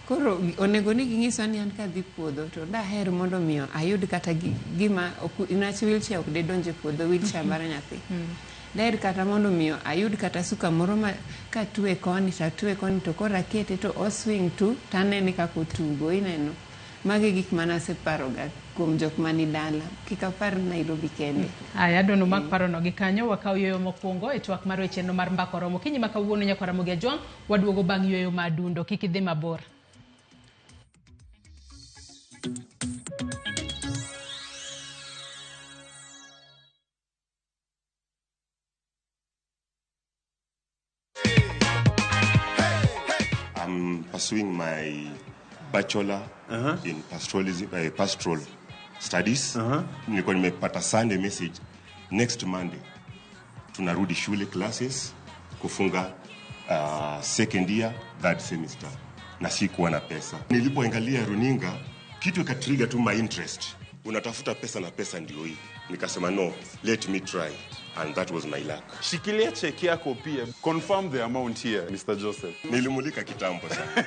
koro onego ni ging'iswa ni an kadhi puodho to daher mondo miyo ayud kata gima niwach wheelchair ok de donj e puodho wheelchair mar nyathi daher kata mondo miyo ayud kata suka moro ma katwe koni tatwe koni to koro akete to oswing tu tanene kaka otugo ineno mago e gik mane aseparoga kuom jok mani dala kik apar Nairobi kende. Aya, adwa nomak parono gi kanyo wakaw yueyo mokwongo e twak mar weche no mar mbaka oromo. Kinyi ma kawuono nyakwa Ramogi Ajwang' waduogo bang' yueyo ma adundo. Kik idhi mabor. I'm pursuing my bachelor in pastoralism, pastoral studies. Nilikuwa nimepata Sunday message next Monday tunarudi shule classes kufunga second year third semester, na sikuwa na pesa. Nilipoangalia runinga kitu ikatrigger tu my interest, unatafuta pesa na pesa ndio hii. Nikasema no, let me try, and that was my luck. Shikilia cheki yako pia. Confirm the amount here, Mr. Joseph. Nilimulika kitambo sana.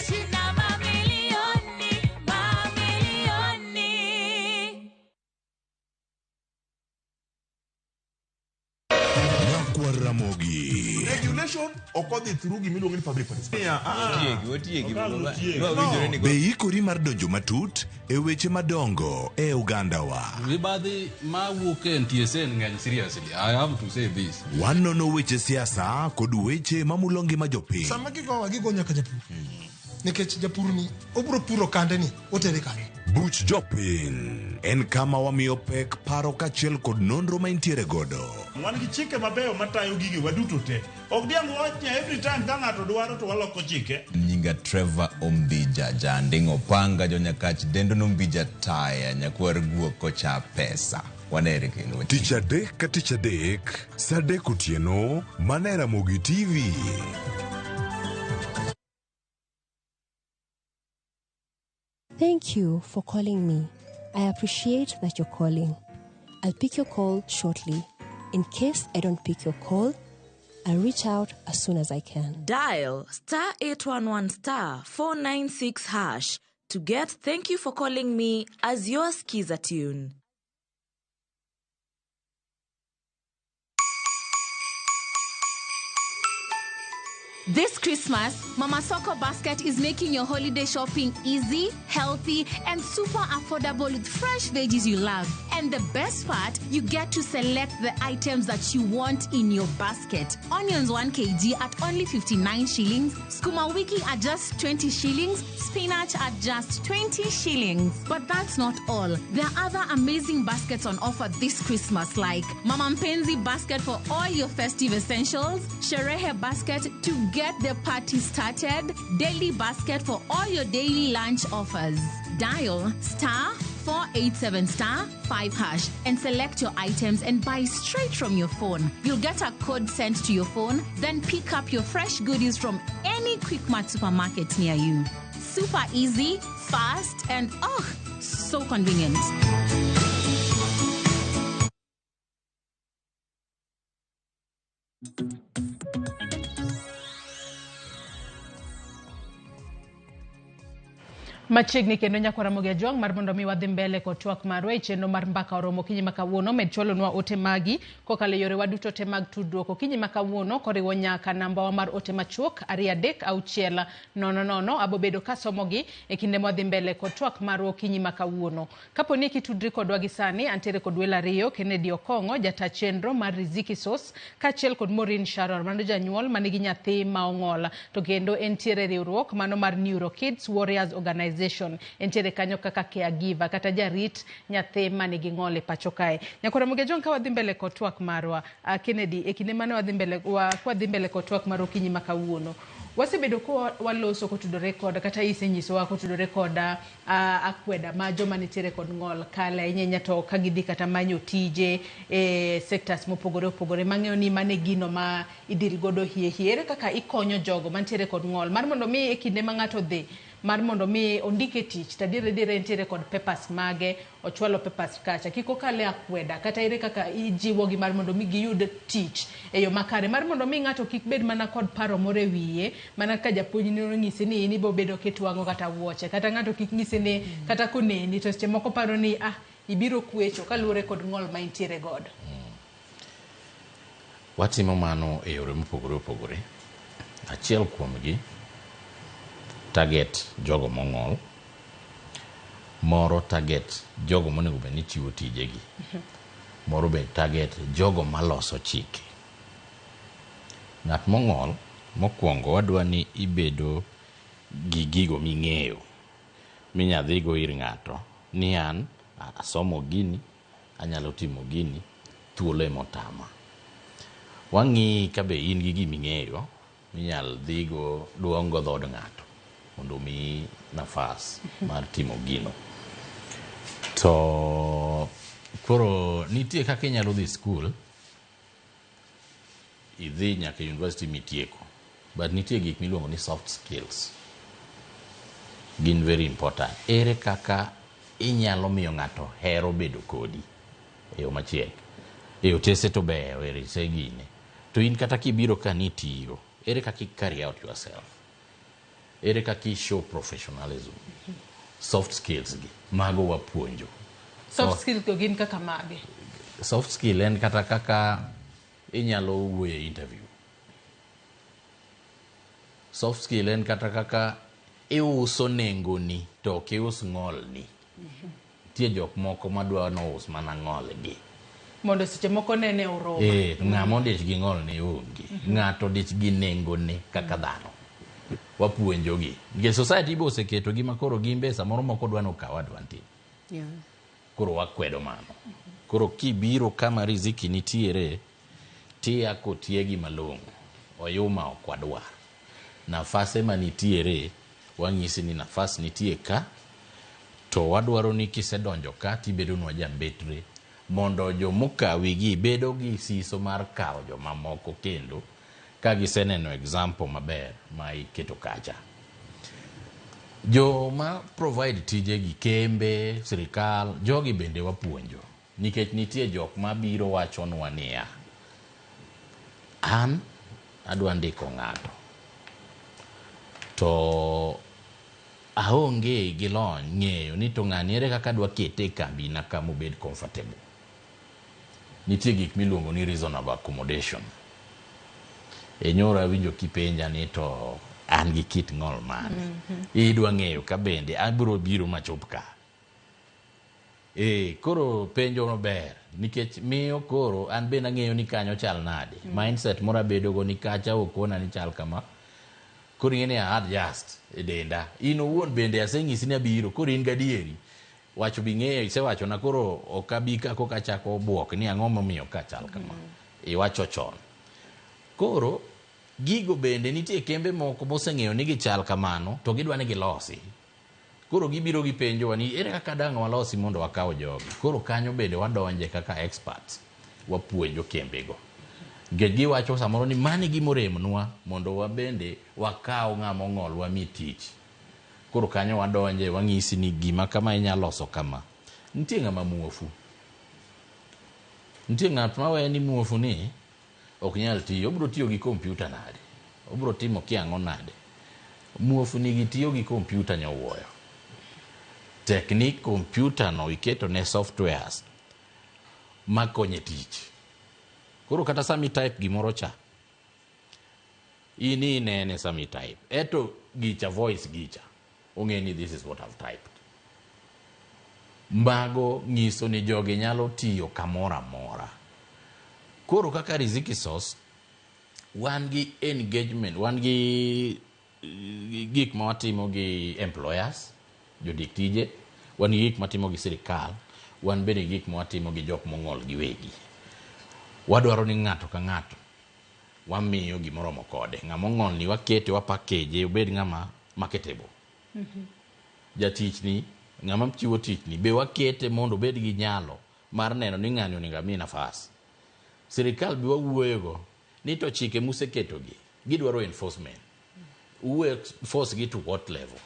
Shinda mamilioni, mamilioni. Nyakwar Ramogi. Regulation ok odhi through gimiluongo ni public participation. Be ikori mar donjo matut e weche madongo e ogandawa? Mibadhi mawuok e NTSA ng'eny seriously. I have to say this. Wanono weche siasa kod weche mamulo ngima jopiny. Sama gigowa gigo nyaka japur nikech japur ni obro puro kande ni otere kanye. Buch jopiny en kama wamiyo pek paro kaachiel kod nonro ma intiere godo. Wan gi chike mabeyo matayo gige waduto te. Ok diang' wach ni every time ka ng'ato dwaro to waloko chike. Nyinga Trevor Ombija Janding Opanga jonyakach dendo nombija taya nyakwar guok kocha pesa. Wanere kendo. Tich adek ka tich adek, saa adek otieno, mana e Ramogi TV. Thank you for calling me. I appreciate that you're calling. I'll pick your call shortly. In case I don't pick your call, I'll reach out as soon as I can. Dial star 811 star 496 hash to get Thank You for Calling Me as your Skiza tune. This Christmas, Mama Soko Basket is making your holiday shopping easy, healthy, and super affordable with fresh veggies you love. And the best part, you get to select the items that you want in your basket. Onions 1 kg at only 59 shillings, skuma wiki at just 20 shillings, spinach at just 20 shillings. But that's not all. There are other amazing baskets on offer this Christmas, like Mama Mpenzi basket for all your festive essentials, Sherehe basket to get the party started, daily basket for all your daily lunch offers. Dial star 487 star 5 hash and select your items and buy straight from your phone. You'll get a code sent to your phone, then pick up your fresh goodies from any Quickmart supermarket near you. Super easy, fast, and oh, so convenient. Machiegni kendo nyakwa Ramogi Ajwang' mar mondo mi wadhi mbele kod twak marwa e chenro mar mbaka oromo okinyi ma kawuono. Med chwalonwa ote magi kokalo e yorewa duto te mag tudruok okinyi ma kawuono koriwo nyaka nambawa mar ote machuok 236 00. Abobedo kasomogi e kinde mwadhi mbele kod twak marwa okinyi ma kawuono. Kapo ni kitudri kodwa gi sani, antiere kod welo ariyo, Kennedy Okong'o, jata chenro mar Riziki Source, kaachiel kod Maureen Sharon, mano janyuol manigi nyathi ma ong'ol, to kendo entiere riwruok mano mar Neuro Kids Warriors Organization. Entiere kanyo kaka caregiver kata jarit nyathi manigi ng'ol e pacho kae. Nyakwa Ramogi Ajwang', ka wadhi mbele kod twak marwa, Kennedy, e kinde mane wadhi mbele wadhi mbele kod twak mar okinyi ma kawuono, wasebedo ka waloso kotudore kod kata isenyisowa kotudore kod akweda ma joma nitiere kod ng'ol kale ahinya ahinya to ka gidhi kata manyo tije e sectors mopogore opogore mang'eyo ni mano e gino ma idil godo hie hie. Ere kaka ikonyo jogo mantiere kod ng'ol mar mondo mi e kinde ma ng'ato dhi mar mondo mi ondike tich to adier adier entiere kod papers mage, ochwalo papers kacha, kik okale akweda, kata ere kaka ijiwogi mar mondo mi giyud tich e yo makare mar mondo mi ng'ato kik bed mana kod paro moro e wiye mana ka japuonj ni onyisi ni in ibo bedo kitwang'o kata wuoche, kata ng'ato kik nyisi ni kata koneni to seche moko paro ni ibiro kwecho kaluwore kod ng'ol ma intiere godo. Watimo mano e yore mopogore opogore. Achiel kuomgi target jogo mong'ol, moro target jogo monego bed ni chiwo tijegi, moro be target jogo maloso chike. Ng'at mong'ol, mokwongo wadwa ni ibedo gi gigo ming'eyo minya dhigo ir ng'ato ni an asomo gini, anyalo timo gini, thuolo emotama. Wang'iyi ka be in gi giming'eyo minyal dhigo duong' go dhood ng'ato mondo omiyi nafas mar timo gino. To koro nitie kaka inyalo dhi skul, idhi nyaka e university mitieko, but nitie gik miluongo ni soft skills. Gin very important. Ere kaka inyalo miyo ng'ato hero bedo kodi e yo machiek? E otese to beyo, e rise gine. To in kata kibiro ka nitiyo, ere kaka i carry out yourself? Ere kaka i show professionalism? Soft skills gi, mago wapuonjo. Soft skills go gin kaka mage? Soft skill en kata kaka inyalo wuoyo e interview. Soft skill en kata kaka iuso nengoni to ok ius ng'olni. Nitie jok moko madwa nous mana ng'olgi. Mondo seche moko nene oroma. Ng'ama odich gi ng'olni onge. Ng'ato odich gi nengone kaka dhano. Wapuonjogi. Nikech society be oseketogi ma koro gin be samoro moko dwa nokaw advantage. Koro wakwedo mano. Koro kibiro kama Riziki nitiere, tiya kotiegi malong'o. Oyuma ok wadwar. Nafase manitiere, wang'isi ni nafas nitie ka, to wadwaro ni kisedonjo ka tibedonwa jambetre mondo jomokawigi bedo gi siso mar kawo jomamoko kendo ka giseneno example maber ma iketo kacha. Joma provide tijegi, kembe, sirikal, jogi bende wapuonjo. Nikech nitie jok mabiro wachonwa niya, an adwa ndiko ng'ato to Aonge gi lony ng'eyo ni to ng'ani ere kaka adwa kete e kambina ka mobed comfortable. Nitie gik miluongo ni reasonable accommodation. E nyoro awinjo kipenja ni to an gi kit ng'ol mane. Idwa ng'eyo ka bende abiro biro machop ka. Ee, koro penjo no ber nikech miyo koro an bende ang'eyo ni kanyo chal nade. Mindset moro abedo go ni kacha okona ni chal kama. Koro ing'e ni a adjust e denda. In owuon bende aseng'isi ni abiro, koro in gadieri. Wacho bi ng'eyo, isewachona koro ok abi ka koka achako buok ni ang'o momiyo ka chal kama. Iwacho chon. Koro gigo bende nitie kembe moko moseng'eyo ni gichal kamano to gidwa ni gilosi. Koro gibiro gipenjowa ni ere kaka dang' walosi mondo wakaw jogi. Koro kanyo bende wadonje kaka experts, wapuonjo kembego. Nikech giwacho samoro ni mano e gima oremnwa mondo wabende wakaw ng'ama ong'ol wami tich. Koro kanyo wadonje wang'isi ni gima kama inyalo loso kama. Nitie ng'ama muofu. Nitie ng'at ma weyo ni muofu ni ok nyal tiyo. Obiro tiyo gi kompyuta nade? Obiro timo kia ang'o nade? Muofu nigi tiyo gi kompyuta nyowuoyo. Tek ni kompyuta no iketo ne softwares makonye tich. Koro kata sama i-type gimoro cha, in inene sama i-type. Eto gicha voice gicha, ong'e ni this is what I've typed. Mago nyiso ni jogi nyalo tiyo kamoro amora. Koro kaka Riziki Source, wan gi engagement, wan gi gik ma watimo gi employers, jondik tije, wan gi gik matimo gi sirikal, wan bende gi gik ma watimo gi jok mong'ol giwegi. Wadwaro ni ng'ato ka ng'ato wamiyo gimoromo kode. Ng'ama ong'ol ni wakete, wapakeje, obed ng'ama marketable. Jatich ni, ng'ama chiwo tich ni, be wakete mondo obed gi nyalo mar neno ni ng'ani onego ami nafas. Sirikal be wawuoyogo ni to chike museketogi, gidwaro enforcement. Uwe enforce gi to what level?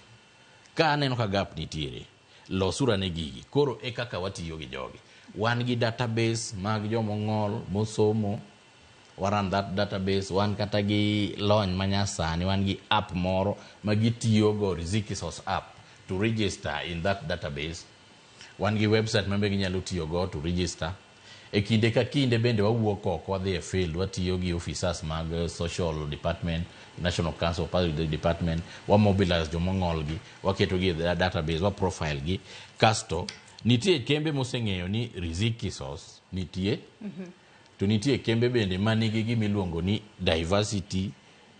Ka aneno ka gap nitiere, losuru ane gigi. Koro e kaka watiyo gi jogi. Wan gi database mag jomong'ol mosomo, waran that database, wan kata gi lony manyasani, wan gi app moro ma gitiyogo, Riziki Source app, to register in that database. Wan gi website ma be ginyalo tiyogo to register. E kinde ka kinde bende wawuok oko wadhi e field, watiyo gi officers mag social department, National Council of Public Department, wa mobilize jomong'ol gi, waketo gi e database, wa profile gi. Kasto, nitie kembe moseng'eyo ni Riziki Source nitie, to nitie kembe bende manigi gima iluongo ni diversity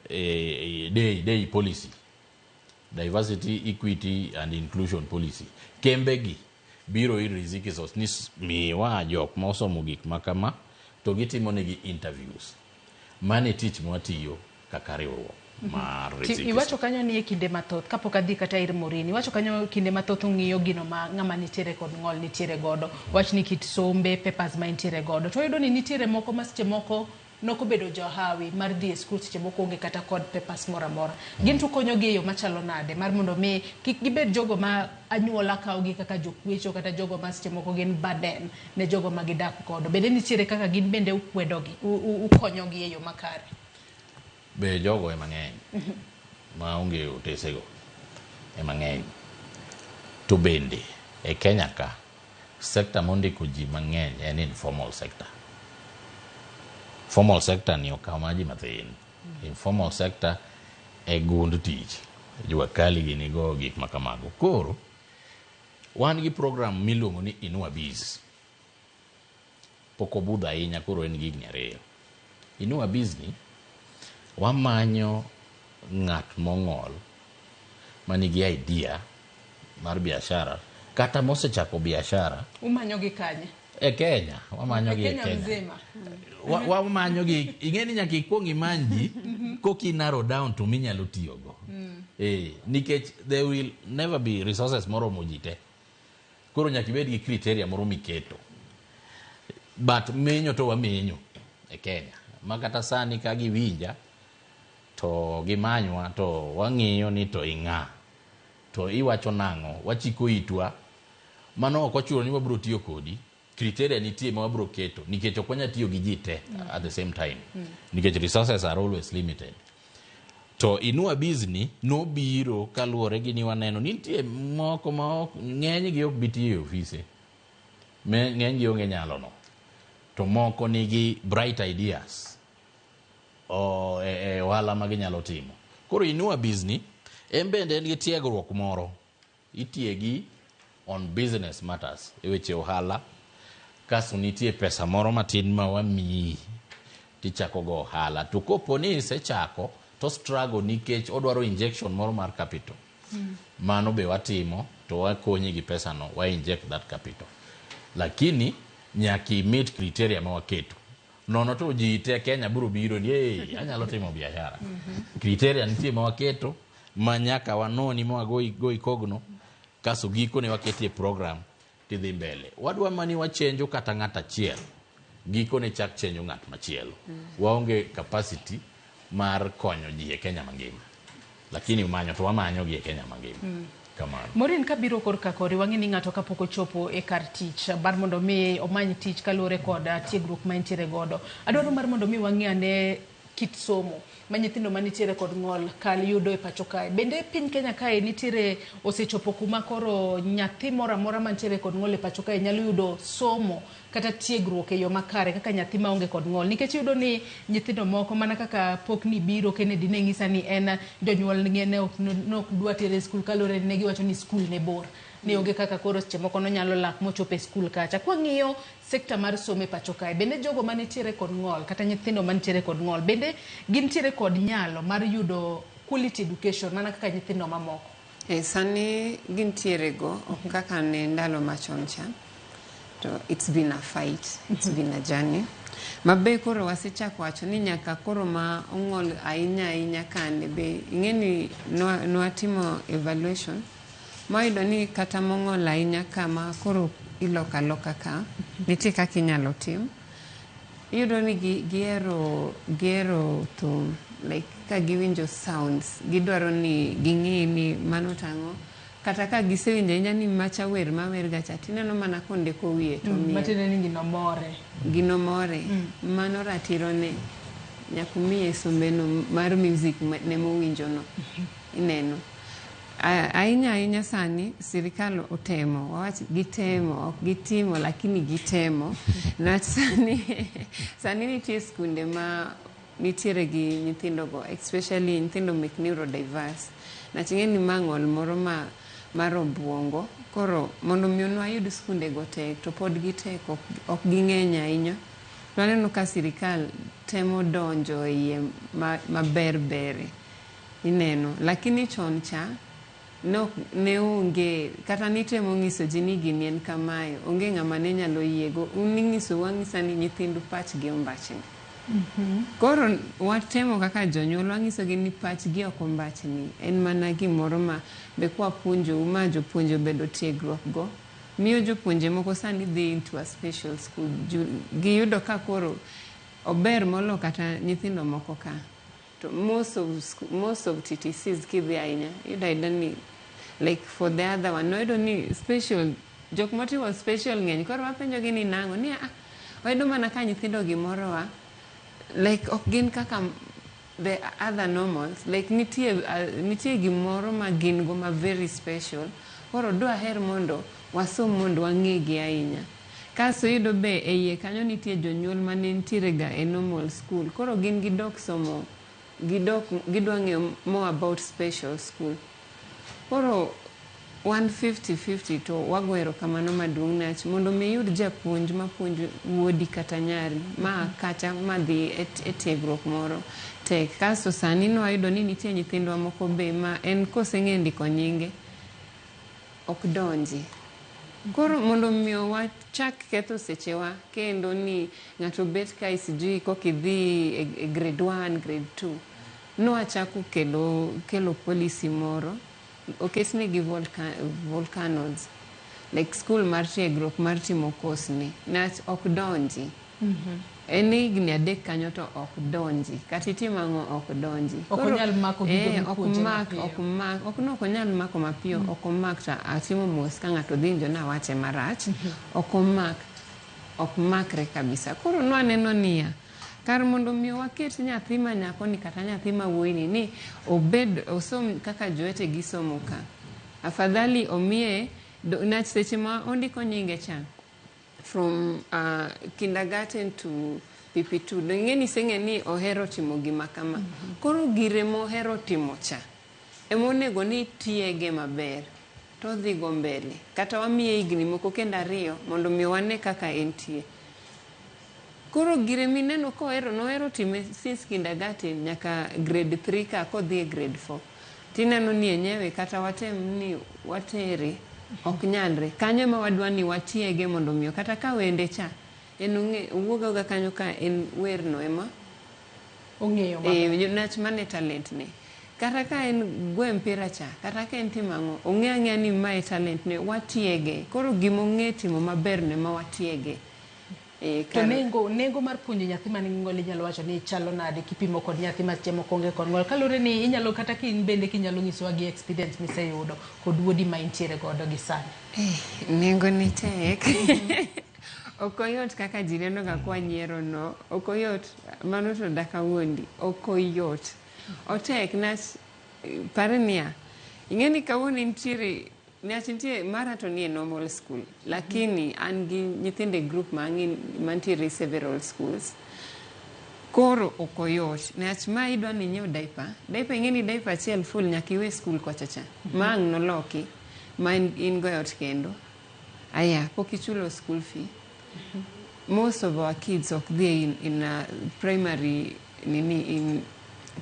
day policy. Diversity, equity and inclusion policy. Kembe gi biro ir Riziki Source ni miwa jok ma osomo gik ma kama to gitimo negi interviews. Mano e tich mwatiyo kaka riwruok mar Riziki Iwacho kanyo ni e kinde mathoth kapok adhi kata ir Maureen, iwacho kanyo kinde mathoth ung'iyo gino ma ng'ama nitiere kod ng'ol nitiere godo, wach ni kit sombe, papers ma entiere godo, to wayudo ni nitiere moko ma seche moko nokobedo johawi mar dhi e skul, seche moko onge kata kod papers moro amora. Gin to konyogi e yo machalo nade mar mondo mi kik gibed jogo ma anyuola kawogi kaka jokwecho kata jogo ma seche moko gin burden ne jogo ma gidak godo. Bende nitiere kaka gin bende ukwedogi, ukonyogi e yo makare? Be jogo ema ng'eny maonge otesego ema ng'eny. To bende e Kenya ka sector mondiko ji mang'eny en informal sector. Formal sector ni okawo mana ji mathin. Informal sector e gund tich. Jua kali gini go gik ma kamago. Koro wan gi program miluongo ni Inua Biz. Pok obudho ahinya koro en gi higni 2. Inua Biz ni wamanyo ng'at mong'ol manigi idea mar biashara kata mosechako biashara. Umanyo gi kanye? E Kenya, wamanyo gi e Kenya Kenya. mzima. Wamanyo gi, ing'e ni nyaka ikuong imany ji koki narrow down to minyalo tiyogo. Nikech there will never be resources moromo ji te. Koro nyaka ibed gi criteria moro miketo. But menyo to wamenyo e Kenya. Ma kata sani ka giwinja to gimanywa to wang'iyo ni to ing'a. To iwacho nang'o, wachiko itwa. Mano ok ochuno ni wabiro tiyo kodi. Criteria nitie ma wabiro keto nikech ok wanyal tiyo gi ji te at the same time. Nikech resources are always limited. To Inua Bizni nobiro kaluwore gi ni waneno ni nitie moko ma ok ng'enygi ok bi tiyo e ofise. Ng'enygi onge nyalo no. To moko nigi bright ideas e ohala ma ginyalo timo. Koro Inua Bizni en bende en gi tiegruok moro. Itiegi on business matters e weche ohala. Kasto nitie pesa moro matin ma wamiyi tichako go ohala. To kopo ni isechako to struggle nikech odwaro injection moro mar capital. Mano be watimo to wakonyi gi pesa no, wa inject that capital. Lakini nyaka i meet criteria ma waketo. Nono to ji te Kenya biro biro ni hey, anyalo timo biashara. Criteria nitie ma waketo ma nyaka wanoni ma wagoi goi kogno kaso gikone waketie program tidhi mbele. Wadwa mani wachenjo kata ng'at achiel, gikone chak chenjo ng'at machielo. Waonge capacity mar konyo ji e Kenya mangima. Lakini manyo to wamanyo gi e Kenya mangima. Kamano. Maureen, kabiro korka kori, wang'e ni ng'ato kapok ochopo e kar tich mar mondo mi omany tich kaluwore kod tiegruok ma entiere godo. Adwaro mar mondo mi wang'e ane kit somo ma nyithindo manitiere kod ng'ol kal yudo e pacho kae. Bende piny Kenya kae nitiere osechopo kuma koro nyathi moro amora mantiere kod ng'ol e pacho kae nyalo yudo somo kata tiegruok e yo makare kaka nyathi maonge kod ng'ol. Nikech iyudo ni nyithindo moko mana kaka pok ni biro Kennedy ne ng'isa ni en jonyuol ne ok dwa tere e skul kaluwore ni ne giwacho ni skul ne bor. Ni onge kaka koro seche moko nonyalo lak mochopo e skul kacha. Kwang'iyo sekta mar somo e pacho kae, bende jogo manitiere kod ng'ol kata nyithindo manitiere kod ng'ol, bende gintiere kod nyalo mar yudo quality education mana kaka nyithindo mamoko? Sani gintiere go, ok kaka ne ndalo machon cha. To it's been a fight, it's been a journey. Mabe koro wasechako wacho ni nyaka koro ma ong'ol ahinya ahinya kande be ing'e ni nwatimo evaluation mawayudo ni kata mong'ol ahinya kama koro iloko aloka ka nitie kaka inyalo tim. Iyudo ni gihero thum, like ka giwinjo sounds gidwaro ni ging'e ni mano tang'o. Kata ka gisewinjo ahinya ni macha wer mawer ga cha tineno mana kondiko wiye to miel. Matiende ni gino more. Gino more. Mano ratiro ne nyaka umiye sombeno mar music ne mowinjo no. Ineno. Ahinya ahinya sani sirikal otemo, wawach gitemo, ok gitimo lakini gitemo. Niwach sani nitie skunde ma nitiere gi nyithindo go, especially nyithindo mek neurodiverse. Niwach ing'e ni ma ng'ol moro ma mar obuongo, koro mondo mi wayud skunde go tek, to pod gitek, ok ging'eny ahinya. To aneno ka sirikal temo donjo iye maber bere, ineno. Lakini chon cha, ne onge, kata nitemo ng'iso ji ni gini en kamae, onge ng'ama ne nyalo yiego. Un ing'iso wang'isa ni nyithindu pachgi ombachni. Koro watemo kaka jonyuol wang'isogi ni pachgi ok ombachni, en mana gimoro ma be kwapuonjou ma jopuonje obedo tiegruok go, miyo jopuonje moko sani dhi into a special school. Giyudo ka koro ober molo kata nyithindo moko ka. To most of TTCs kidhi ahinya, iyudo ayuda ni like for the other one, noyudo ni special, jok motimo special ng'eny, koro wapenjogi ni nang'o, ni wayudo mana ka nyithindo gimorowa, like ok gin kaka the other normals, like nitie gimoro ma gin go ma very special, koro dwaher mondo wasom mondo wang'egi ahinya. Kasto iyudo be e iye kanyo nitie jonyuol mane nitiere ga e normal school, koro gin gidok somo, gidwa ng'eyo more about special school. Koro 150-50 to wago erokamano maduong' niwach mondo mi iyud japuonj mapuonjo wuodi kata nyari ma kacha madhi e tiegruok moro tek. Kasto sani nwayudo ni nitie nyithindwa moko be ma en koseng'e ndiko nyinge ok donji. Koro mondo mi wachak ketho sechewa kendo ni ng'ato bet kae sijui kokidhi e grade 1, grade 2, nwachako kelo policy moro oketnegi volcanoes, like school mar tiegruok mar timo course ni, niwach ok donji. En higni 3 kanyo to ok donji, kata itimo ang'o ok donji. Ok onyal mako gigo mipuonje mapiyo. Ok no ok onyal mako mapiyo, ok omak to atimo mos ka ng'ato dhi winjo nawache marach, ok omak, ok makre kabisa. Koro nwaneno niya, Kar mondo mi waket nyathi ma nyako ni kata nyathi ma wuoyi ni ni obed osom kaka jowetegi somo ka. Afadhali omiye nach seche ma ondiko nyinge cha from kindergarten to PP2 do ing'e ni iseng'e ni ohero timo gima kama. Koro gire mohero timo cha ema onego ni itiege maber to odhi go mbele. Kata wamiye higni moko kendo ariyo mondo mi wane kaka entie. Koro gire mineno kohero nohero time since kindergarten nyaka grade 3 ka kodhi e grade 4. Tineno ni enyewe kata watem ni watere ok nyalre. Kanyo ema wadwa ni watiege mondo miyo kata ka wende cha en ong'e owuog awoga kanyo ka en wer no ema ong'eyo maber. Nach mane talent ne. Kata ka en gwe mpira cha, kata ka en timo ang'o, ong'e ang'eya ni mae talent ne, watiege. Koro gima ong'e timo maber no ema watiege. To nengo mar puonjo nyathi man gi ng'ol inyalo wacho ni chalo nade kipimo kod nyathi ma seche moko onge kod ng'ol? Kaluwore ni inyalo kata ka in bende kinyalo nyisowa gi experience miseyudo kod wuodi ma intiere godo gi sani. Nengo ne tek. Ok oyot kaka ji neno ga kwa nyiero no. Ok oyot, mano to dak awuondi. Ok oyot. Otek nach par niya, ing'e ni kawuono nitiere Niach nitie mara to nie normal school lakini an gi nyithindo e group ma ang'e mantiere several schools. Koro ok oyot niach ma idwa ni inyiew diaper, diaper ing'e ni diaper achiel full nyaka iwe school kocha cha ma ang' noloki ma in go e ot kendo. Aya pok ichulo school fee. Most of our kids ok dhi in a primary nini in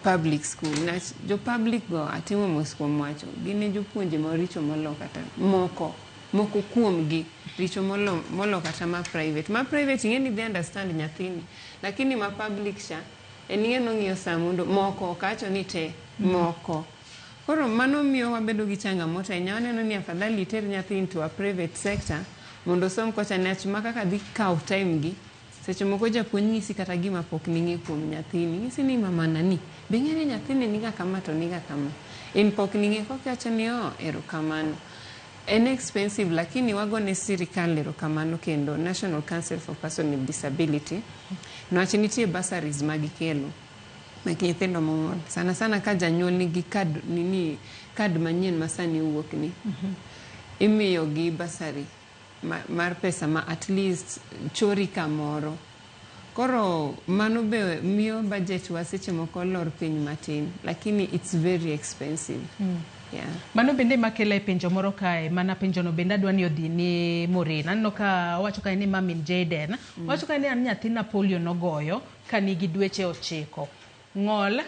public school. Nach jo public go atimo mos kuom wacho gin e jopuonje maricho molo kata moko moko kuom gi richo molo molo kata ma private. Ma private ing'e ni dhi understand nyathini lakini ma public cha en ing'e ni ong'iyo saa mondo moko ok awacho ni te moko. Koro mano miyo wabedo gi changamoto ahinya waneno ni afadhali iter nyathi into a private sector mondo osom kocha niwach ma kaka dhi kawo time gi seche moko japuonj nyisi kata gima pok ning'e kuom nyathini nyisi ni mama nani be ing'e ni nyathini niga kama to niga kama in pok ning'e koka iwacho ni oh erokamano. En expensive lakini wagone sirikal erokamano kendo National Council for Person with Disability niwach nitie bursaries ma gikelo mek nyithindo mong'ol sana sana ka janyuol nigi kad nini kad manyien ma sani owuok ni imiyo gi bursary mar pesa ma at least chori kamoro. Koro mano be miyo budget wa seche moko lor piny matin lakini it's very expensive. Yeah. Mano bende makela e penjo moro kae, mana penjono bende adwa ni odhi ni Maureen. Aneno ka owacho kae ni mamin Jaden, owacho kae ni an nyathina polio nogoyo ka nigi dweche 9. Ng'ol,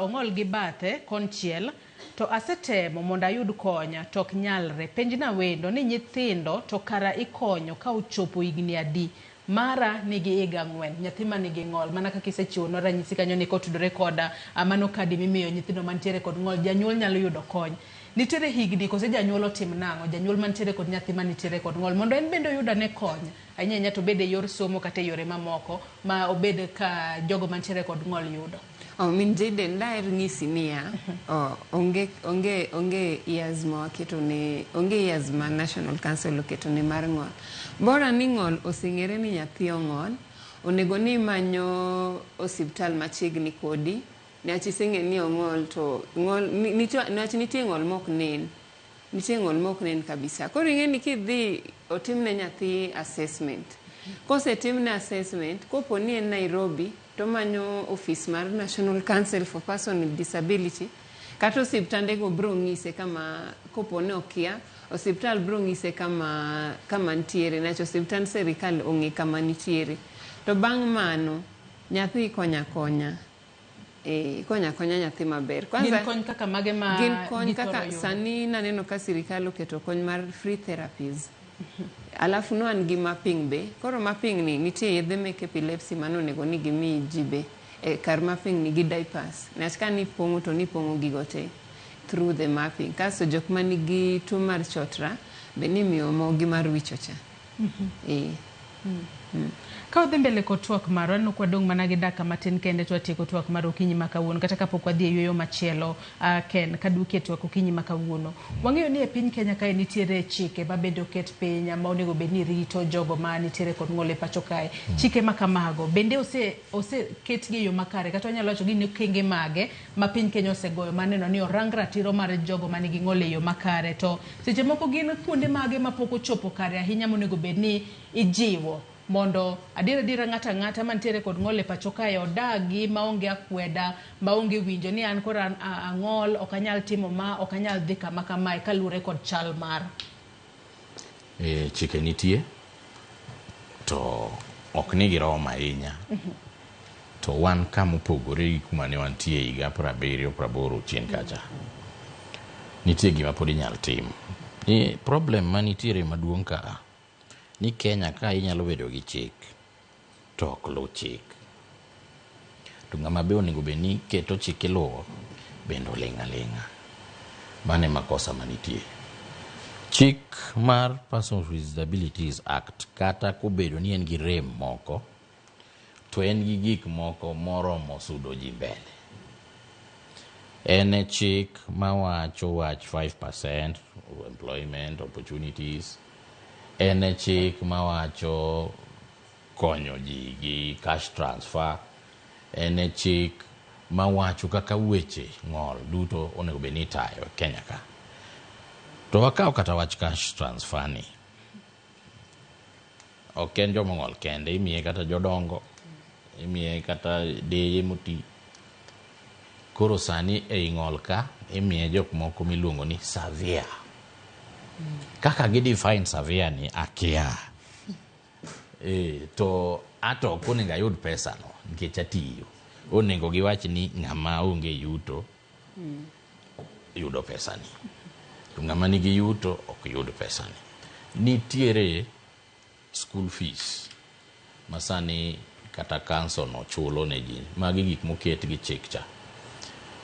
ong'ol gi bathe konchiel to asetemo mondo ayud kony to ok nyalre. Penjna wendo ni nyithindo to kara ikonyo ka ochopo higni adi? Mara nigi higa 4, nyathi ma nigi ng'ol. Mana kaka isechiwonwa ranyisi kanyo ni kotudore koda mano kadi mimiyo nyithindo mantiere kod ng'ol, janyuol nyalo yudo kony. Nitiere higni kose janyuol otim nang'o? Janyuol mantiere kod nyathi manitiere kod ng'ol mondo en bende oyud ane kony. Ahinya ahinya to obed e yor somo kata e yore mamoko ma obed ka jogo mantiere kod ng'ol yudo. Oh, min Jaden daher nyisi niya, oh, onge onge onge years ma waketo ne onge years ma National Council oketo ne mar ng'ol. Bora ni ng'ol oseng'ere ni nyathi ong'ol, onego ni imanyo osiptal machiegni kodi, niwach iseng'e ni ong'ol to ng'ol niwach nitie ng'ol mok nen. Nitie ng'ol mok nen kabisa. Koro ing'e ni kidhi otimne nyathi assessment. Kosetimne assessment, kopo ni en Nairobi, to manyo office mar National Council for Person with Disability, kata osiptande go bro ng'ise kama kopo ni okia, osiptal bro ng'ise kama kama nitiere, niwach osiptand sirikal ong'e kama nitiere. To bang' mano, nyathi ikonyo akonya. Ikonyo akonya nyathi maber. Gin kony kaka mage ma gin kony githoro kaka yudo? Sani naneno ka sirikal oketo kony mar free therapies. Alafu no an gi mapping be. Koro mapping ni nitie yedhe mek epilepsy mano onego ni gimi ji be. Kar mapping ni gi diapers. Niwach ka nipong'o to nipong'o gigo te through the mapping. Kasto jok manigi tuo mar chotra be nimiyo mogi mar wicho cha. Ka wadhi mbele kod twak marwa, aneno ka wadong' mana gi dakika matin kende to watieko twak mar okinyi ma kawuono, kata kapok wadhi e yueyo machielo. Ken, kaduoki e twak okinyi ma kawuono. Wang'eyo ni e piny Kenya kae nitiere chike ma bende oket piny ma onego bed ni rito jogo ma nitiere kod ng'ol e pacho kae. Chike ma kamago bende ose oseketgi e yo makare kata wanyalo wacho ni okenge mage ma piny Kenya osegoyo mar neno ni orang ratiro mar jogo manigi ng'ol e yo makare to seche moko gin kuonde mage mapok ochopo kare ahinya monego bed ni ijiwo mondo adier adiera ng'ato ang'ata mantiere kod ng'ol e pacho kae odagi maonge akweda maonge winjo ni an koro ang'ol ok anyal timo ma ok anyal dhi kama kamae kaluwore kod chal mara. Chike nitie to ok ni giromo ahinya to wan kama opogore gi kuma ne wantie higa 70 80 chien kacha. Nitie gima pod inyal tim. Ni problem manitiere maduong' ka ni Kenya ka inyalo bedo gi chik to ok luw chik. To ng'ama be onego bed ni keto chik iluwo bende oling' aling'a. Mano e makosa manitie. Chik mar Persons with Disabilities Act kata kobedo ni en gi rem moko to en gi gik moko moromo sudo ji mbele. En e chik mawacho wach 5% employment opportunities. En e chik mawacho konyo ji gi cash transfer. En e chik mawacho kaka weche ng'ol duto onego bed ni itayo e Kenya ka. To wakaw kata wach cash transfer ni. Ok en joma ong'ol kende, imiye kata jodongo, imiye kata deye moti. Koro sani ei ng'ol ka imiye jok moko miluongo ni severe. Kaka gi define severe ni akia. To ato ok onego ayud pesa no nikech atiyo. Onego giwach ni ng'ama onge yuto yudo pesa ni. To ng'ama nigi yuto ok yud pesa ni. Nitiere school fees ma sani kata council no chulo ne ji. Magi gik moket gi chik cha.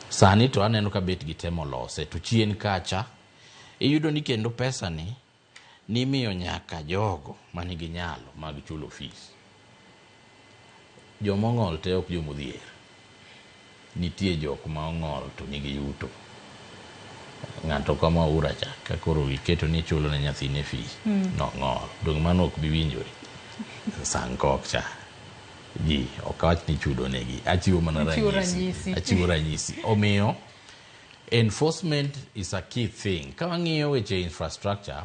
Sani to aneno ka bet gitemo lose to chien kacha iyudo ni kendo pesa ni nimiyo nyaka jogo manigi nyalo mag chulo fees. Joma ong'ol te ok jomodhier. Nitie jok ma ong'ol to nigi yuto. Ng'ato kama Aura cha ka koro iketo ni ichulo ne nyathine fee nong'ol. Dong' mano ok bi winjore. Sankok cha. Ji ok awach ni chudo negi. Achiwo mana ranyisi. Achiwo ranyisi. Omiyo enforcement is a key thing. Ka wang'iyo weche infrastructure,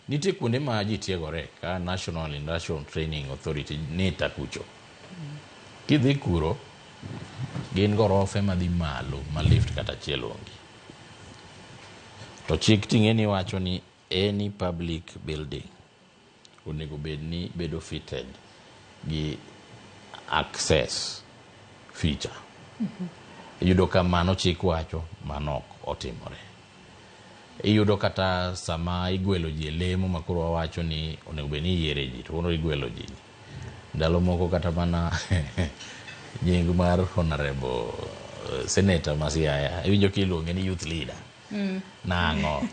nitie kuonde ma ji tiegore ka National Industrial Training Authority NITA kucho. Kidhi kuro, gin gorofe madhi malo ma lift kata achiel onge. To chik ting'e ni wacho ni any public building onego bed ni bedo fitted gi access feature. Iyudo ka mano chik wacho, mano ok otimore. Iyudo kata sama igwelo ji e lemo ma koro wawacho ni onego bed ni iyiere ji to koro igwelo ji. Ndalo moko kata mana nying mar honorable senator ma Siaya iwinjo kiluonge ni youth leader. Nang'o?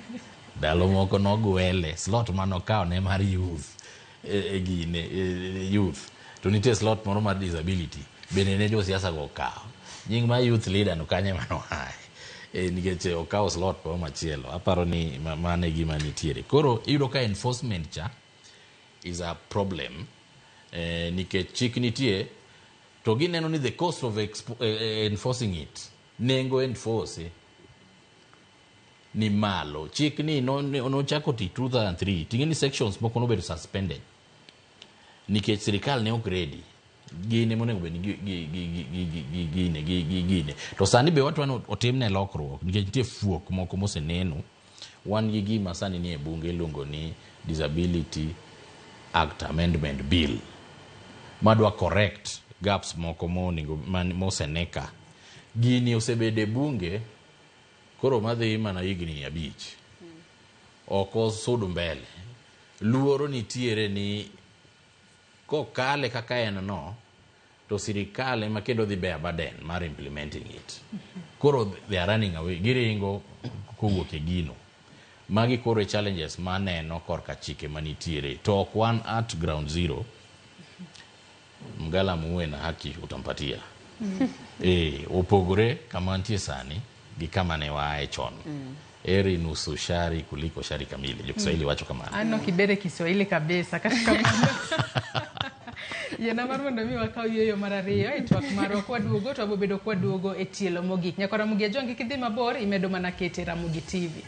Ndalo moko nogwele slot manokawo ne mar youth e gine youth to nitie slot moro mar disability bende ne josiasa go okawo. Nying mar youth leader no kanye manoaye? Nikech okawo slot moro machielo. Aparo ni mano e gima nitiere. Koro iyudo ka enforcement cha is a problem nikech chik nitie to gineno ni the cost of enforcing it nengo enforce ni malo. Chik ni nochako ti 2003 ting'e ni sections moko nobedo suspended nikech sirikal ne ok ready. Gin ema onego bed ni gine. To sani be watwa ni otimne lokruok nikech nitie fuok moko moseneno. Wan gi gima sani nie bunge iluongo ni Disability Act Amendment Bill madwa correct gaps moko monego moseneka. Gini osebedo e bunge koro madhi mana higni 5. Ok osud mbele. Luoro nitiere ni kokale kaka en no to sirikal ema kendo dhi bear burden mar implementing it. Koro they are running away. Giringo kowuok e gino. Magi koro e challenges maneno korka chike manitiere, to ok wan at ground zero. Mgala muwe na haki utampatia. Opogore kama nitie sani gi kama ne waaye chon. Eri nusu shari kuliko shari kamili. Jo Kiswahili wacho kamano. Ano kibere Kiswahili kabisa. Kata kamano. Yiena mar mondo mi wakaw yueyo mar ariyo e twak marwa kwaduogo to wabobedo kwaduogo e tielo mogik. Nyakwa Ramogi Ajwang' kik idhi mabor, imedo mana kete Ramogi TV.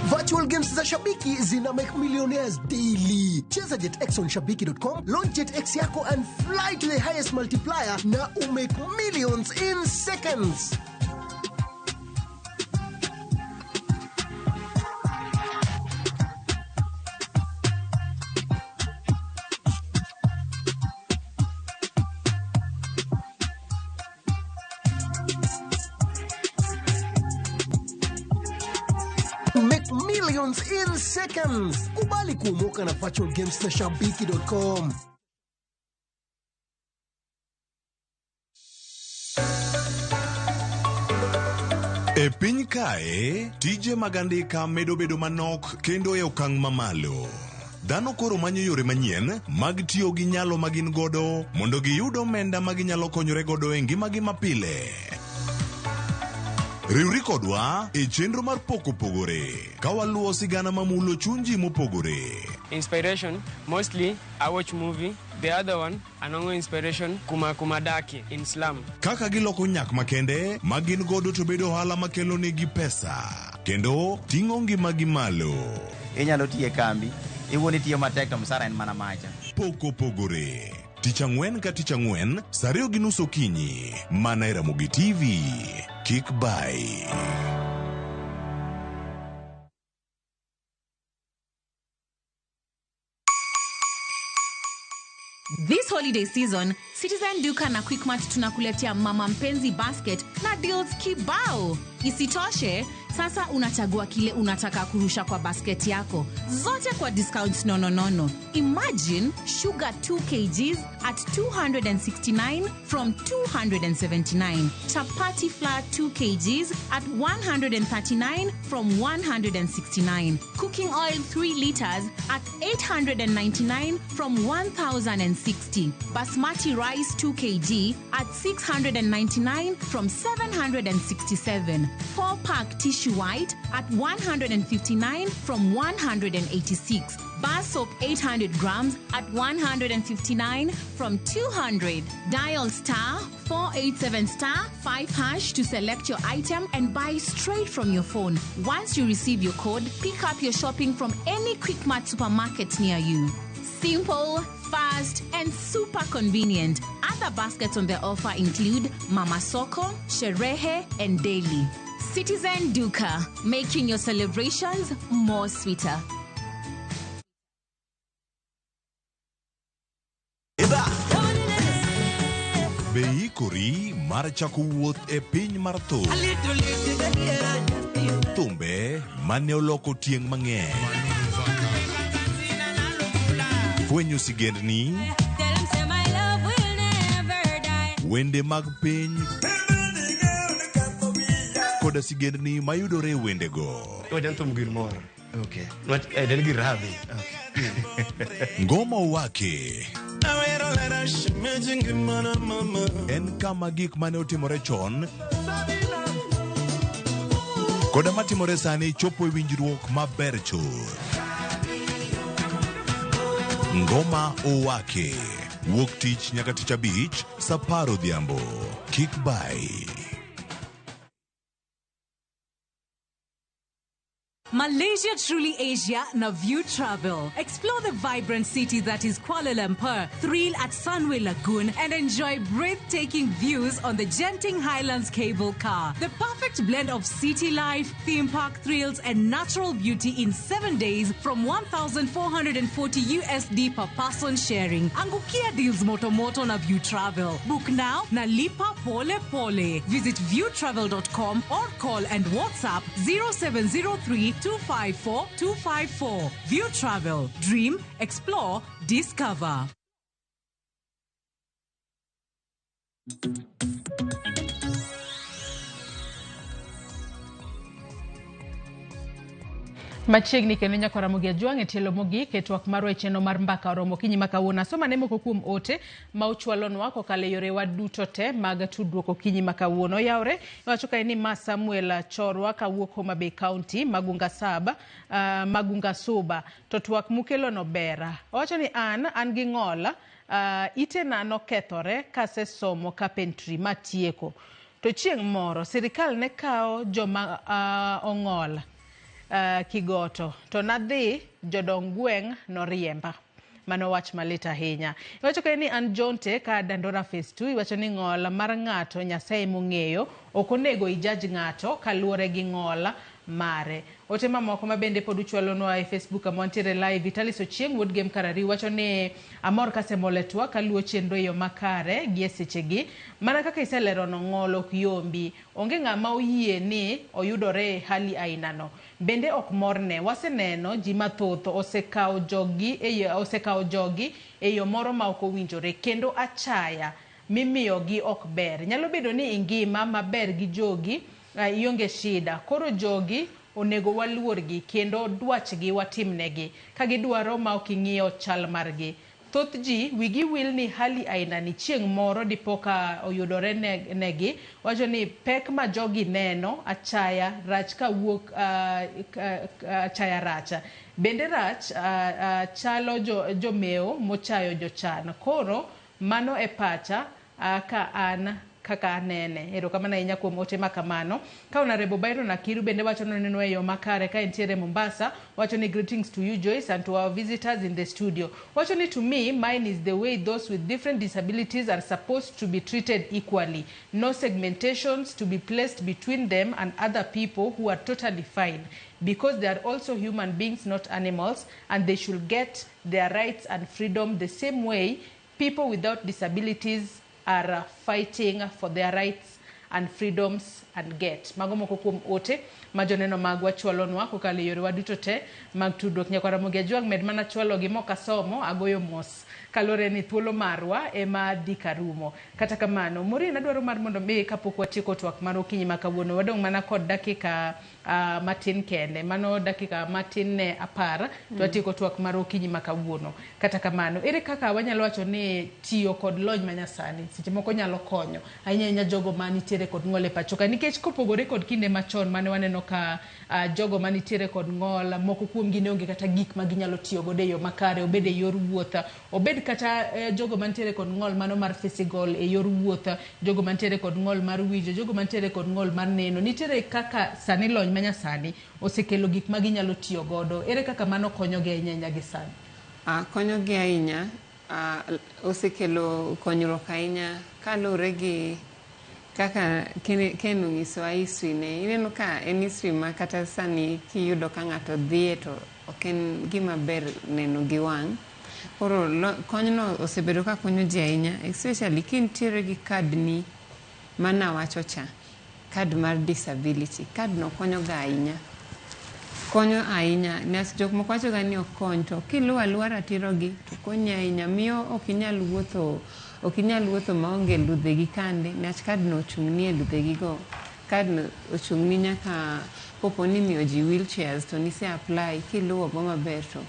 Virtual games za Shabiki zina make millionaires daily. Cheza JetX on shabiki.com, launch JetX yako and fly to the highest multiplier na umake millions in seconds. Make millions in seconds. Kubali kuomoka na virtual games na shabiki.com. E piny kae, tije mag andika medo bedo manok kendo e okang' mamalo. Dhano koro manyo yore manyien mag tiyo gi nyalo ma gin godo mondo giyud omenda ma ginyalo konyore godo e ngimagi mapile. Riwri kodwa e chenro mar Pok Opogore ka waluwo sigana mamulo chuny ji mopogore. Inspiration, mostly I watch movie. The other one, anongo inspiration, kuma kumadaki in slum. Kaka giloko nyak makende ma gin godo to bedo ohala makelo negi pesa kendo ting'o ngimagi malo. Inyalo tiyo e kambi, iwuon itiyo matek to msara en mana macha. Pok Opogore. Tich ang'wen ka tich ang'wen, saa 2:30 okinyi, mana e Ramogi TV. Kik bai. This holiday season, Citizen Duka na Quickmart tunakuletea Mama Mpenzi Basket na deals kibao. Isitoshe, sasa unachagua kile unataka kurusha kwa basket yako. Zote kwa discounts nono nono. Imagine sugar 2 kgs at 269 from 279. Chapati flour 2 kgs at 139 from 169. Cooking oil 3 liters at 899 from 1,060. Basmati rice 2 kg at 699 from 767. 4-pack tissue white at 159 from 186. Bar soap 800 grams at 159 from 200. Dial star 487 star 5 hash to select your item and buy straight from your phone. Once you receive your code, pick up your shopping from any Quickmart supermarket near you. Simple, fast, and super convenient. Other baskets on the offer include Mama Soko, Sherehe, and Daily. Citizen Duka, making your celebrations more sweeter. Be iikori mar chako wuoth e piny mar thum? Thumbe mane oloko tieng' mang'eny. Fwenyo sigendni, wende mag piny koda sigendni mayudore e wendego. Okay. Ngoma Wake en kama gik mane otimore chon koda matimore sani chopo e winjruok maber chuth. Ngoma Owake wuok tich nyaka tich abich saa 10 odhiambo. Kik bai. Malaysia Truly Asia na View Travel. Explore the vibrant city that is Kuala Lumpur, thrill at Sunway Lagoon, and enjoy breathtaking views on the Genting Highlands cable car. The perfect blend of city life, theme park thrills, and natural beauty in 7 days from 1,440 USD per person sharing. Angukia deals moto moto na View Travel. Book now na lipa pole pole. Visit viewtravel.com or call and WhatsApp 0703 254 254. View Travel. Dream, explore, discover. Machiegni kendo nyaka Ramogi Ajwang' e tielo mogik e twak marwa e chenro mar mbaka oromo okinyi ma kawuono. Asoma ne moko kuom ote ma uchwalonwa kokalo e yorewa duto te mag tudruok okinyi ma kawuono. Oyawre iwacho kae ni ma Samuel Chorwa kawuok Homa Bay County, Magunga Saba, Magunga Suba. To twak mukelono ber. Owacho ni an gi ng'ol, itena nokethore kasesomo carpentry matieko. To chieng' moro sirikal ne kawo joma ong'ol Kigoto to nadhi jodong gweng' noriemba. Mano wach malit ahinya. Iwacho kae ni an Jonte ka Dandora Phase 2 iwacho ni ng'ol mar ng'ato Nyasaye mong'eyo ok onego ijaj ng'ato kaluwore gi ng'ol mare. Ote mamoko ma bende pod uchwalonwa e Facebook kama wantiere live. Vitalis Ochieng' wuod Gem Karari wacho ni amor kasemol e twak kaluwo chenro e yo makare gi e sechegi. Mana kaka iselerono ng'ol ok yombi. Onge ng'ama oyie ni oyudore e hali ainano. Bende ok morne. Waseneno ji mathoth osekawo jogi e yo moro ma ok owinjore kendo achaya mimiyogi ok ber. Nyalo bedo ni ingima maber gi jogi ionge shida. Koro jogi onego waluorgi kendo dwachgi watimnegi ka gidwaro ma ok ing'iyo chal margi. Thoth ji wigi wil ni hali ainani chieng' moro dipo ka oyudore negi. Wacho ni pek ma jogi neno achaya rach kawuok achaya rach. Bende rach chalo jomeo mochayo jochan. Koro mano e pacha ka an kaka anene. Erokamano ahinya kuom ote ma kamano. Ka Honorable Byron Akiru bende wacho ni oneno e yo makare ka entiere Mombasa. Wacho ni greetings to you Joyce and to our visitors in the studio. Wacho ni to me mine is the way those with different disabilities are supposed to be treated equally. No segmentations to be placed between them and other people who are totally fine. Because they are also human beings, not animals, and they should get their rights and freedom the same way people without disabilities are fighting for their rights and freedoms and get. Mago moko kuom ote ma joneno magwa chwalonwa kokalo e yorewa duto te mag tudruok. Nyaka Ramogi Ajwang' med mana chwalogi mok asomo agoyo mos kaluwore ni thuolo marwa ema dhi karumo. Kata kamano, Maureen adwaro mar mondo mi kapok watieko twak mar okinyi ma kawuono wadong' mana kod dakika matin kende, mano dakika matin ne 10 to watieko twak mar okinyi ma kawuono. Kata kamano, ere kaka wanyalo wacho ni tiyo kod lony manyasani seche moko nyalo konyo ahinya ahinya jogo manitiere kod ng'ol e pacho ka, nikech kopogore kod kinde machon mane waneno ka jogo manitiere kod ng'ol moko kuomgi ne onge kata gik ma ginyalo tiyo godo e yo makare, obed e yor wuoth, obed kata jogo mantiere kod ng'ol mano mar physical e yor wuoth, jogo mantiere kod ng'ol mar winjo, jogo mantiere kod ng'ol mar neno. Nitiere kaka sani lony manyasani osekelo gik ma ginyalo tiyo godo. Ere kaka mano konyogi ahinya ahinya gi sani? Konyogi ahinya, osekelo konyruok ahinya kaluwore gi kaka Ken onyisowa history ne. Ineno ka en history ma kata sani kiyudo ka ng'ato dhiye to ok en gima ber neno gi wang'. Koro konyno osebedo ka konyo ji ahinya, especially kintiere gi kad ni manawacho cha, kad mar disability. Kad no konyo ga ahinya. Konyo ahinya. Jok moko wacho ga ni ok kony, to kiluwo aluwa ratiro gi to konyi ahinya. Miyo ok inyal wuotho maonge ludhe gi kande, niwach kad no ochung' ni e ludhe gi go. Kad no ochung' ni nyaka kopo ni imiyo ji wheelchairs to nise apply, kiluwo go maber to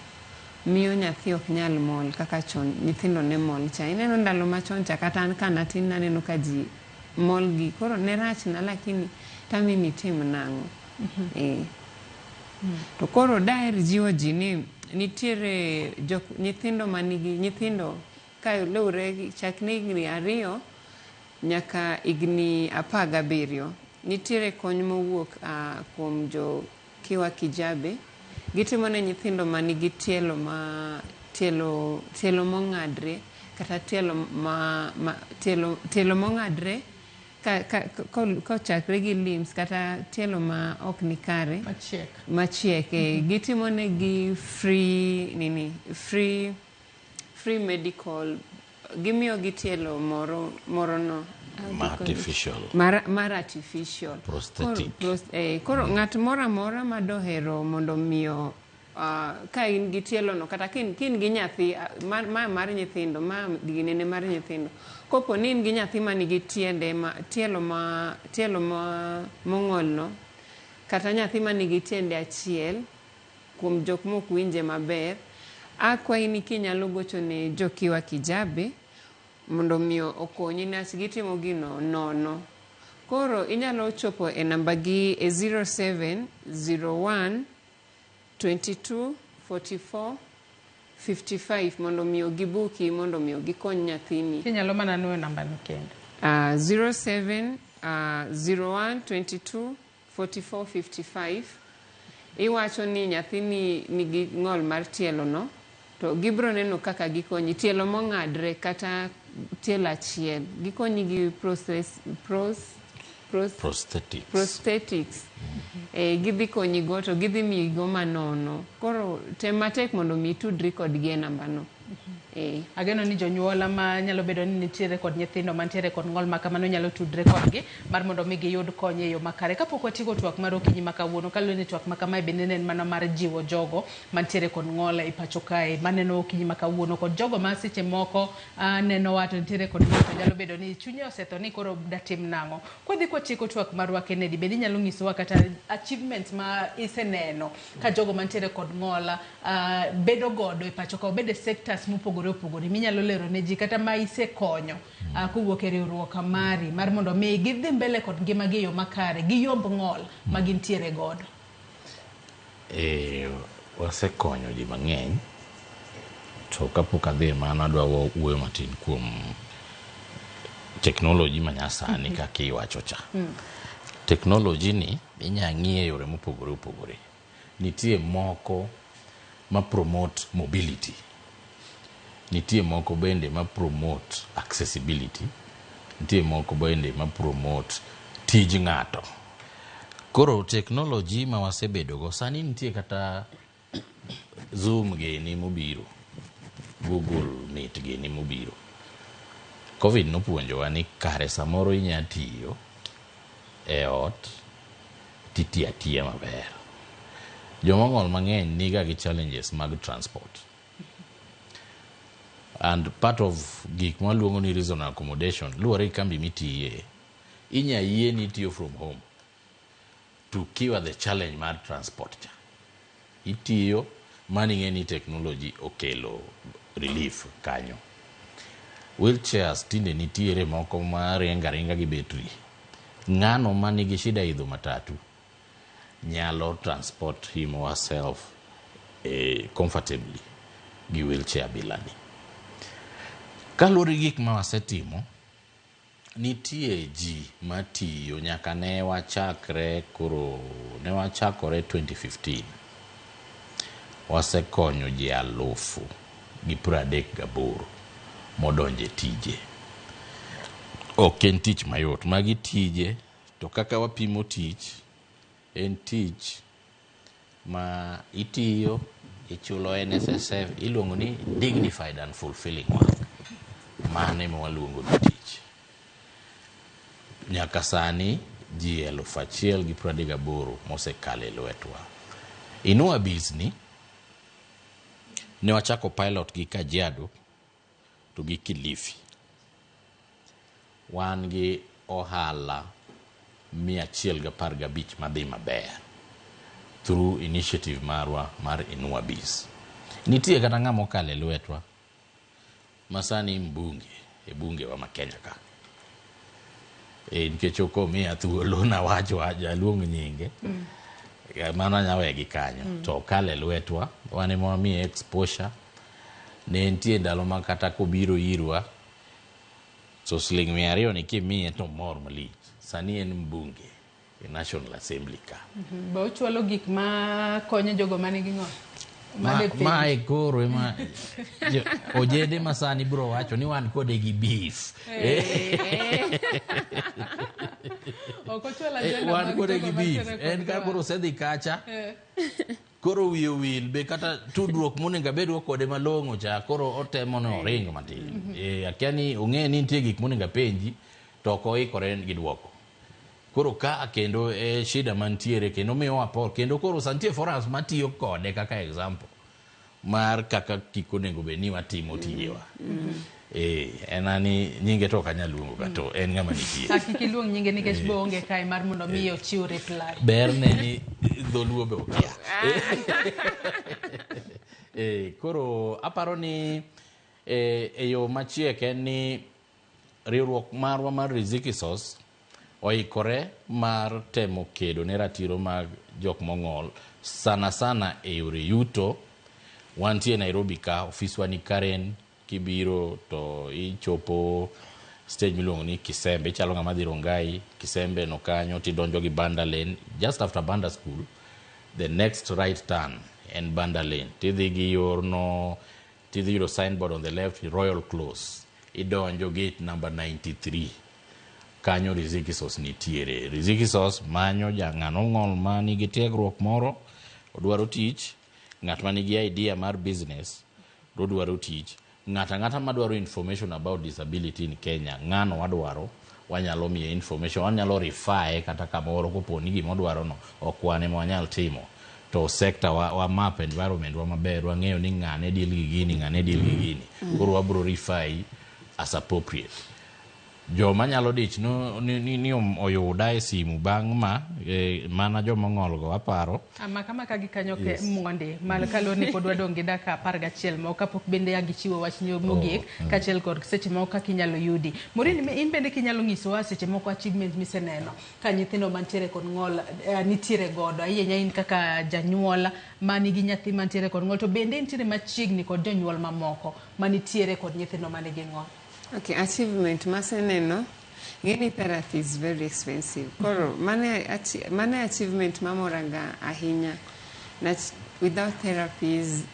miyo nyathi ok nyal mol kaka chon nyithindo ne mol cha. Ineno ndalo machon cha kata an ka natin naneno ka ji mol gi, koro ne rachna lakini tami ni tim nang'o. To koro daher jiwo ji ni nitiere nyithindo manigi nyithindo ka luwore chakne higni 2 nyaka higni 17 nitiere kony mowuok kuom jo Kiwa Kijabe. Gitimo ne nyithindo manigi tielo mong'adre kata tielo mong'adre kochakre gi limbs kata tielo ma ok ni kare machiek. Gitimo negi free free medical. Gimiyo gi tielo moro no How Ma do you call it? artificial. Mar artificial. Prosthetic. Koro ng'at moro amora madohero mondo miyo ka in gi tielo no kata ka in gi nyathi mar nyithindo ma ginene mar nyithindo kopo ni in gi nyathi manigi tiende ma tielo ma tielo ma mong'ol no kata nyathi manigi tiende achiel kuom jok mok winje maber akwayi ni kinyalo gocho ne jokiwa Kijabe mondo miyo okonyi niwach gitimo gino nono. Koro inyalo chopo e namba gi e 0701 22 44 55 mondo miyo gibuki mondo miyo gikony nyathini. Inyalo mana nuoyo namba no kendo. 07 01 22 44 55 iwacho ni nyathini nigi ng'ol mar tielo no to gibro neno kaka gikonyi tielo mong'adre kata tielo achiel gikonyi gi process, pros, pros, Prosthetics. prosthetics. Gidhi konyi go to gidhi miyi go manono. Koro tem matek mondo mi itudri kodgi e namba no. Ageno ni jonyuola ma nyalo bedo ni nitiere kod nyithindo mantiere kod ng'ol ma kamano nyalo tudre kodgi mar mondo mi giyud kony e yo makare. Kapok watieko twak mar okinyi ma kawuono, kaluwore ni twak ma kamae bende ne en mana mar jiwo jogo mantiere kod ng'ol e pacho kae maneno okinyi ma kawuono kod jogo ma seche moko nenowa to nitiere kod ng'ol to nyalo bedo ni chunye osetho ni koro datim nang'o. Kwadhi kwatieko twak marwa Kennedy, bende inyalo nyisowa kata achievements ma iseneno ka jogo mantiere kod ng'ol bedo godo e pacho ka, obed e sectors mopogore opogore minyalo lero ne ji kata ma isekonyo kowuok e riwruok mari mar mondo mi gidhi mbele kod ngimagi e yo makare, giyomb ng'ol ma gintiere godo. Wasekonyo ji mang'eny to kapok adhi e mano adwa wuoyo matin kuom teknoloji manyasani kaka iwacho cha. Teknoloji ni inya ng'iye yore mopogore opogore. Nitie moko ma promote mobility, nitie moko bende ma promote accessibility, nitie moko bende ma promote tij ng'ato. Koro teknoloji ma wasebedo go sani nitie kata Zoom gini mobiro, Google Meet gini mobiro. Covid nopuonjowa ni kare samoro inya tiyo e ot titiyo atiya maber. Joma ong'ol mang'eny niga gi challenges mag transport. And part of gik mwaluongo ni reasonable accommodation luwore gi kambi mitiye. Inya yieni tiyo from home to cure the challenge mar transport cha. Itiyo mano ing'e ni technology okelo relief kanyo. Wheelchairs tinde nitiere moko ma ringo aringa gi betri. Ng'ano manigi shida idho matatu nyalo transport him or herself comfortably gi wheelchair bilani. Kaluwore gi gik ma wasetimo, nitie ji matiyo nyaka ne wachakre koro ne wachakore 2015 wasekonyo ji 38,000 modonjo e tije. Ok en tich mayot, magi tije to kaka wapimo tich en tich ma itiyo ichulo NSSF iluongo ni dignified and fulfilling work. Mano ema waluongo ni tich. Nyaka sani ji 1,038 mosekalo e lwetwa. Inua Biz ni ne wachako pilot gi Kajiado to gi Kilifi. Wan gi ohala 115 madhi maber through initiative marwa mar Inua Biz. Nitie kata ng'ama okalo e lwetwa ma sani mbunge e bunge wa ma Kenya ka. Nikech ok omiya thuolo nawach wach aluong nyinge. Mano anya weye gi kanyo. To okalo e lwetwa, wan ema wamiye exposure. Ne nitie ndalo ma kata kobiro irwa to siling 200 ni kimiye to mor malich. Sani en mbunge e National Assembly ka. Be ochwalo gik ma konyo jogo manigi ng'ol? Mane piny. Mae koro ema ojende ma sani biro wacho ni wan kode gi beef. Ok ochwal agenda Wan mag kode jogo gi beef. mantiere kod En ka ng'ol. koro osedhi kacha koro wiye owil be kata tudruok monego abedgo kode malong'o cha koro otemo ni oring matin. Akia ni ong'e ni nitie gik monego apenji To ok oikore gi dwoko. Koro ka kendo e shida mantiere kendo miyo wapor kendo koro sa nitie forums matiyo kode kaka example mar kaka kik onego bed ni watimo tijewa. En ani nyinge to ok anyal luongo ka to en ng'ama nitie. Kik iluong nyinge nikech bo onge kae mar mondo mi ochiw reply. Berne ni dholuo be okia. Koro aparo ni e yo machiek en ni riwruok marwa mar Riziki Source oikore mar temo kedo ne ratiro mag jok mong'ol sana sana e yore yuto. Wantie Nairobi ka, ofiswa ni Karen, kibiro to ichopo stage miluongo ni Kisembe, ichalo ng'ama dhi Rongai, Kisembe no kanyo tidonjo gi Banda Lane, just after Banda School, the next right turn en Banda Lane. Tidhi gi yorno, tidhi yudo signboard on the left, Royal Close. Idonjo gate number 93. Kanyo Riziki Source nitiere. Riziki Source manyo jang'ano ng'ol ma nigi tiegruok moro, odwaro tich, ng'at ma nigi idea mar business, odwaro tich, ng'at ang'ata madwaro information about disability in Kenya, ng'ano wadwaro, wanyalo miye information, wanyalo refer kata kamoro kopo ni gima odwaro no ok wan ema wanyal timo. To sector wa map environment wa maber, wang'eyo ni ng'ane deal gi gini, ng'ane deal gi gini. Koro wabro refer as appropriate. Joma nyalo dich no, ni oyuda e simu bang' ma mana joma ong'ol go aparo. Ama kama ka gi kanyo ke mondi mal kaluwore ni pod wadong' gi dakika 11 moko kapok bende ang' gichiwo wach mogik kaachiel kod seche moko kaka inyalo yudi. Maureen, in bende kinyalo nyisowa seche moko achievement miseneno ka nyithindo mantiere kod ng'ol nitiere godo ahinya in kaka janyuol manigi nyathi mantiere kod ng'ol to bende intiere machiegni kod jonyuol mamoko manitiere kod nyithindo manigi ng'ol. Okay, achievement maseneno, ng'eni therapy is very expensive. Koro mane achievement mamoraga ahinya. Without therapies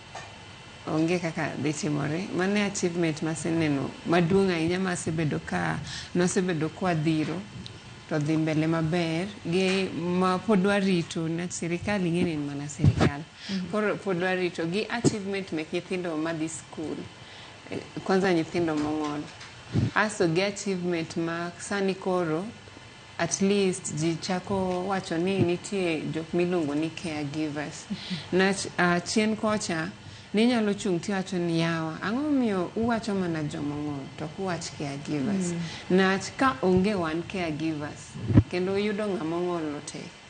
onge kaka dhi timore. Mane achievement maseneno maduong' ahinya masebedo ka nosebedo kwadhiro to dhi mbele maber gi ma pod warito na sirikal ing'eni en mana sirikal. Koro pod warito gi achievement mek nyithindo madhi school. Kwanza nyithindo mong'ol. Aso gi achievement ma sani koro at least ji chako wacho ni nitie jok miluongo ni caregivers. Na chien kocha ninyalo chung' tiwacho ni yawa, ang'o momiyo uwacho mana jomong'ol to ok uwach caregivers. Nach ka onge wan caregivers kendo yudo ng'ama ong'ol no tek.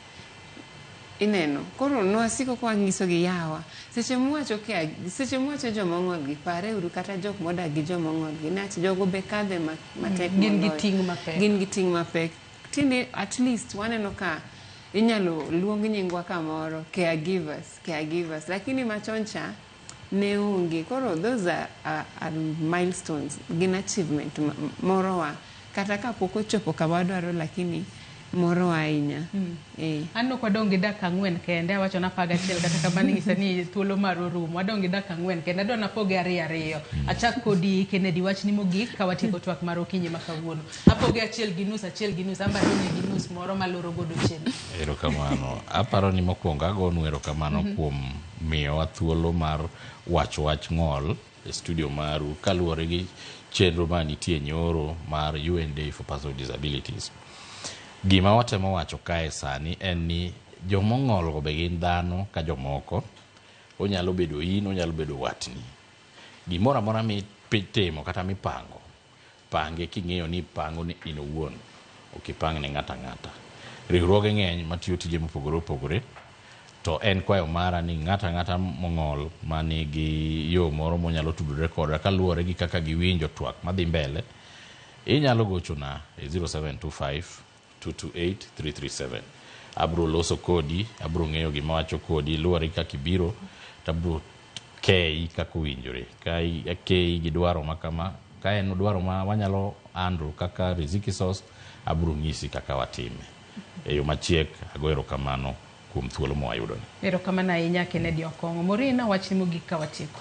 Ineno, koro nwasiko ka wanyiso gi yawa, seche muwacho seche muwacho jomong'ol gi pare uru kata jok modak gi jomong'ol gi, nach jogo be kadhe matek Gin gi ting' mapek. Gin gi ting' mapek. Tinde at least waneno ka inyalo luong nyingwa kamoro, caregivers, caregivers. Lakini machon cha ne onge. Koro those are milestones, gin achievement morowa. Kata ka pok ochopo kama wadwaro lakini moro ahinya. An ok wadong' gi dakika 4 kende, awacho na 11 kata kamano inyisa ni thuolo mar orumo. Wadong' gi dakika 4 kende, adwa napoge ariyo ariyo. Achak kodi Kennedy, wachni mogik ka watieko twak mar okinyi ma kawuono. Apoge 1.5, 1.5, amba adong' gi nus moro maloro godo chien. Erokamano. Aparo ni mokwongo agonu erokamano kuom miyowa thuolo mar wacho wach ng'ol e studio maru kaluwore gi chenro manitie nyoro mar UN Day for Persons with Disabilities. Gima watemo wacho kae sani en ni jomong'ol go be gin dhano ka jomoko. Onyalo bedo in, onyalo bedo watni. Gimoro amora mitimo kata mipango, pange king'eyo ni ipango ni in owuon, ok ipang ne ng'ato ang'ata. Riwruoge ng'eny matiyo tije mopogore opogore, to en kwayo mara ni ng'ato ang'ata mong'ol manigi yo moro monyalo tudore koda kaluwore gi kaka giwinjo twak madhi mbele, inyalo gochona e 0725 228 337. Abro loso kodi, abro ng'eyo gima wacho kodi, luwore gi kaka ibiro, to abro keyi kaka owinjore. Ka akeyi gi dwaro ma kama, ka en dwaro ma wanyalo handle kaka Riziki Source, abro nyisi kaka watime. E yo machiek, ago erokamano kuom thuolo mwayudoni. Erokamano ahinya Kennedy Okong'o. Maureen, wachni mogik ka watieko.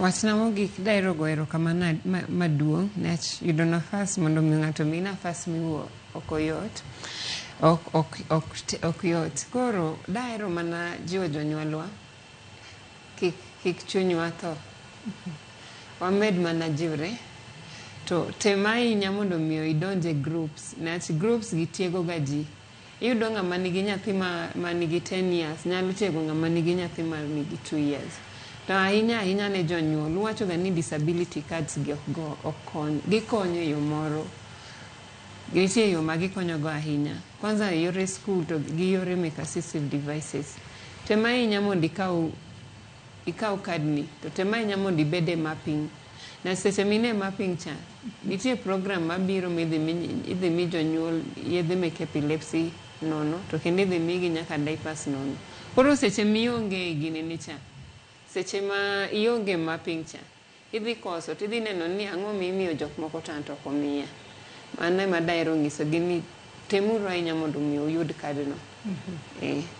Wachna mogik daero go erokamano maduong' niwach yudo nafas mondo mi ng'ato miyi nafas miwuo ok oyot. Ok yot. Koro daero mana jiwo jonyuolwa kik chunywa tho. Wamed mana jiwre. To tem ahinya mondo miyo idonj e groups, niwach groups gi tiego ga ji. Iyudo ng'ama nigi nyathi ma nigi 10 years nyalo tiego ng'ama nigi nyathi ma nigi 2 years. To ahinya ahinya ne jonyuol, uwacho ga ni disability cards gi ok go ok kony. Gikonyo e yo moro. Nitie yo ma gikonyo go ahinya. Kwanza e yore school to gi yore mek assistive devices. Tem ahinya mondo ikaw card ni, to tem ahinya mondo ibed e mapping. Na seche mine e mapping cha, nitie program mabiro midhi mi idhi mi jonyuol yedhe mek epilepsy nono, to kendo idhi migi nyaka diapers nono. Koro seche mionge e ginene cha, seche ma ionge mapping cha, idhi koso tidhi neno ni ang'o mimiyo jok moko to an to ok omiya. Mano ema dahero nyisogi ni temuru ahinya mondo mi uyud card no.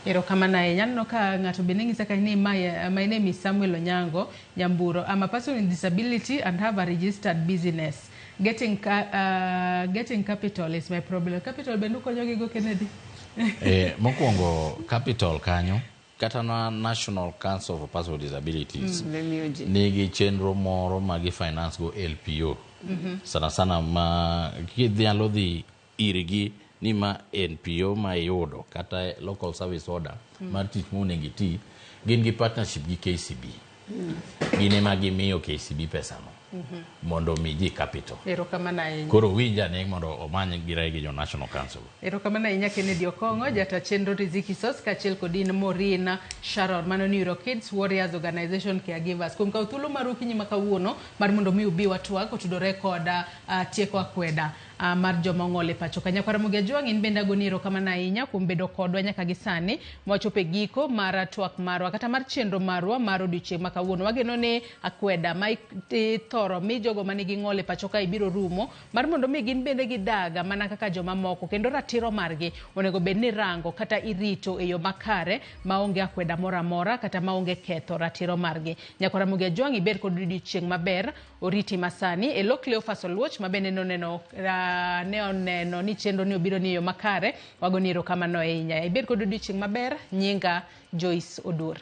Erokamano ahinya. Aneno ka ng'ato bende nyisa ka ni my name is Samuel Onyango Nyamburo. I'm a person with disability and have a registered business. Getting capital is my problem. Capital bende ukonyogi go, Kennedy? Mokwongo capital kanyo kata na National Council for Persons with Disabilities nigi chenro moro ma gi finance go LPO. Sana sana ma kinyalo dhi irgi ni ma NPO ma iyudo kata local service order mar tich monego iti, gin gi partnership gi KCB. Gin ema gimiyo KCB pesano mondo omi ji capital. Erokamano ahinya. Koro winja ni mondo omany gire gi jo National Council. Erokamano ahinya Kennedy Okong'o, jata chenro Riziki Sos, kaachiel kod in Maureen Sharon, mano Neuro Kids Warriors Organization Caregivers. Kuom kawo thuolo maru okinyi ma kawuono mar mondo mi ubi watwak otudore kod tieko akweda mar joma ong'ol e pacho ka. Nyakwar Ramogi Ajwang', in bende agoni erokamano ahinya kuom bedo kodwa nyaka gi sani mwachopo e giko mar twak marwa kata mar chenro marwa mar odiochieng' ma kawuono. Wageno ni akweda ma ithoro mi jogo manigi ng'ol e pacho ka ibiro rumo mar mondo mi gin bende gidag mana kaka joma moko, kendo ratiro margi onego bed ni rango kata irito e yo makare maonge akweda moro amora kata maonge ketho ratiro margi. Nyakwar Ramogi Ajwang', ibed kod odiochieng' maber, oriti masani e lo Cleophas Oluoch ma bende noneno ne oneno ni chenro ni obiro ni e yo makare, wagoni erokamano ahinya. Ibed kod odiochieng' maber, nyinga Joyce Odur.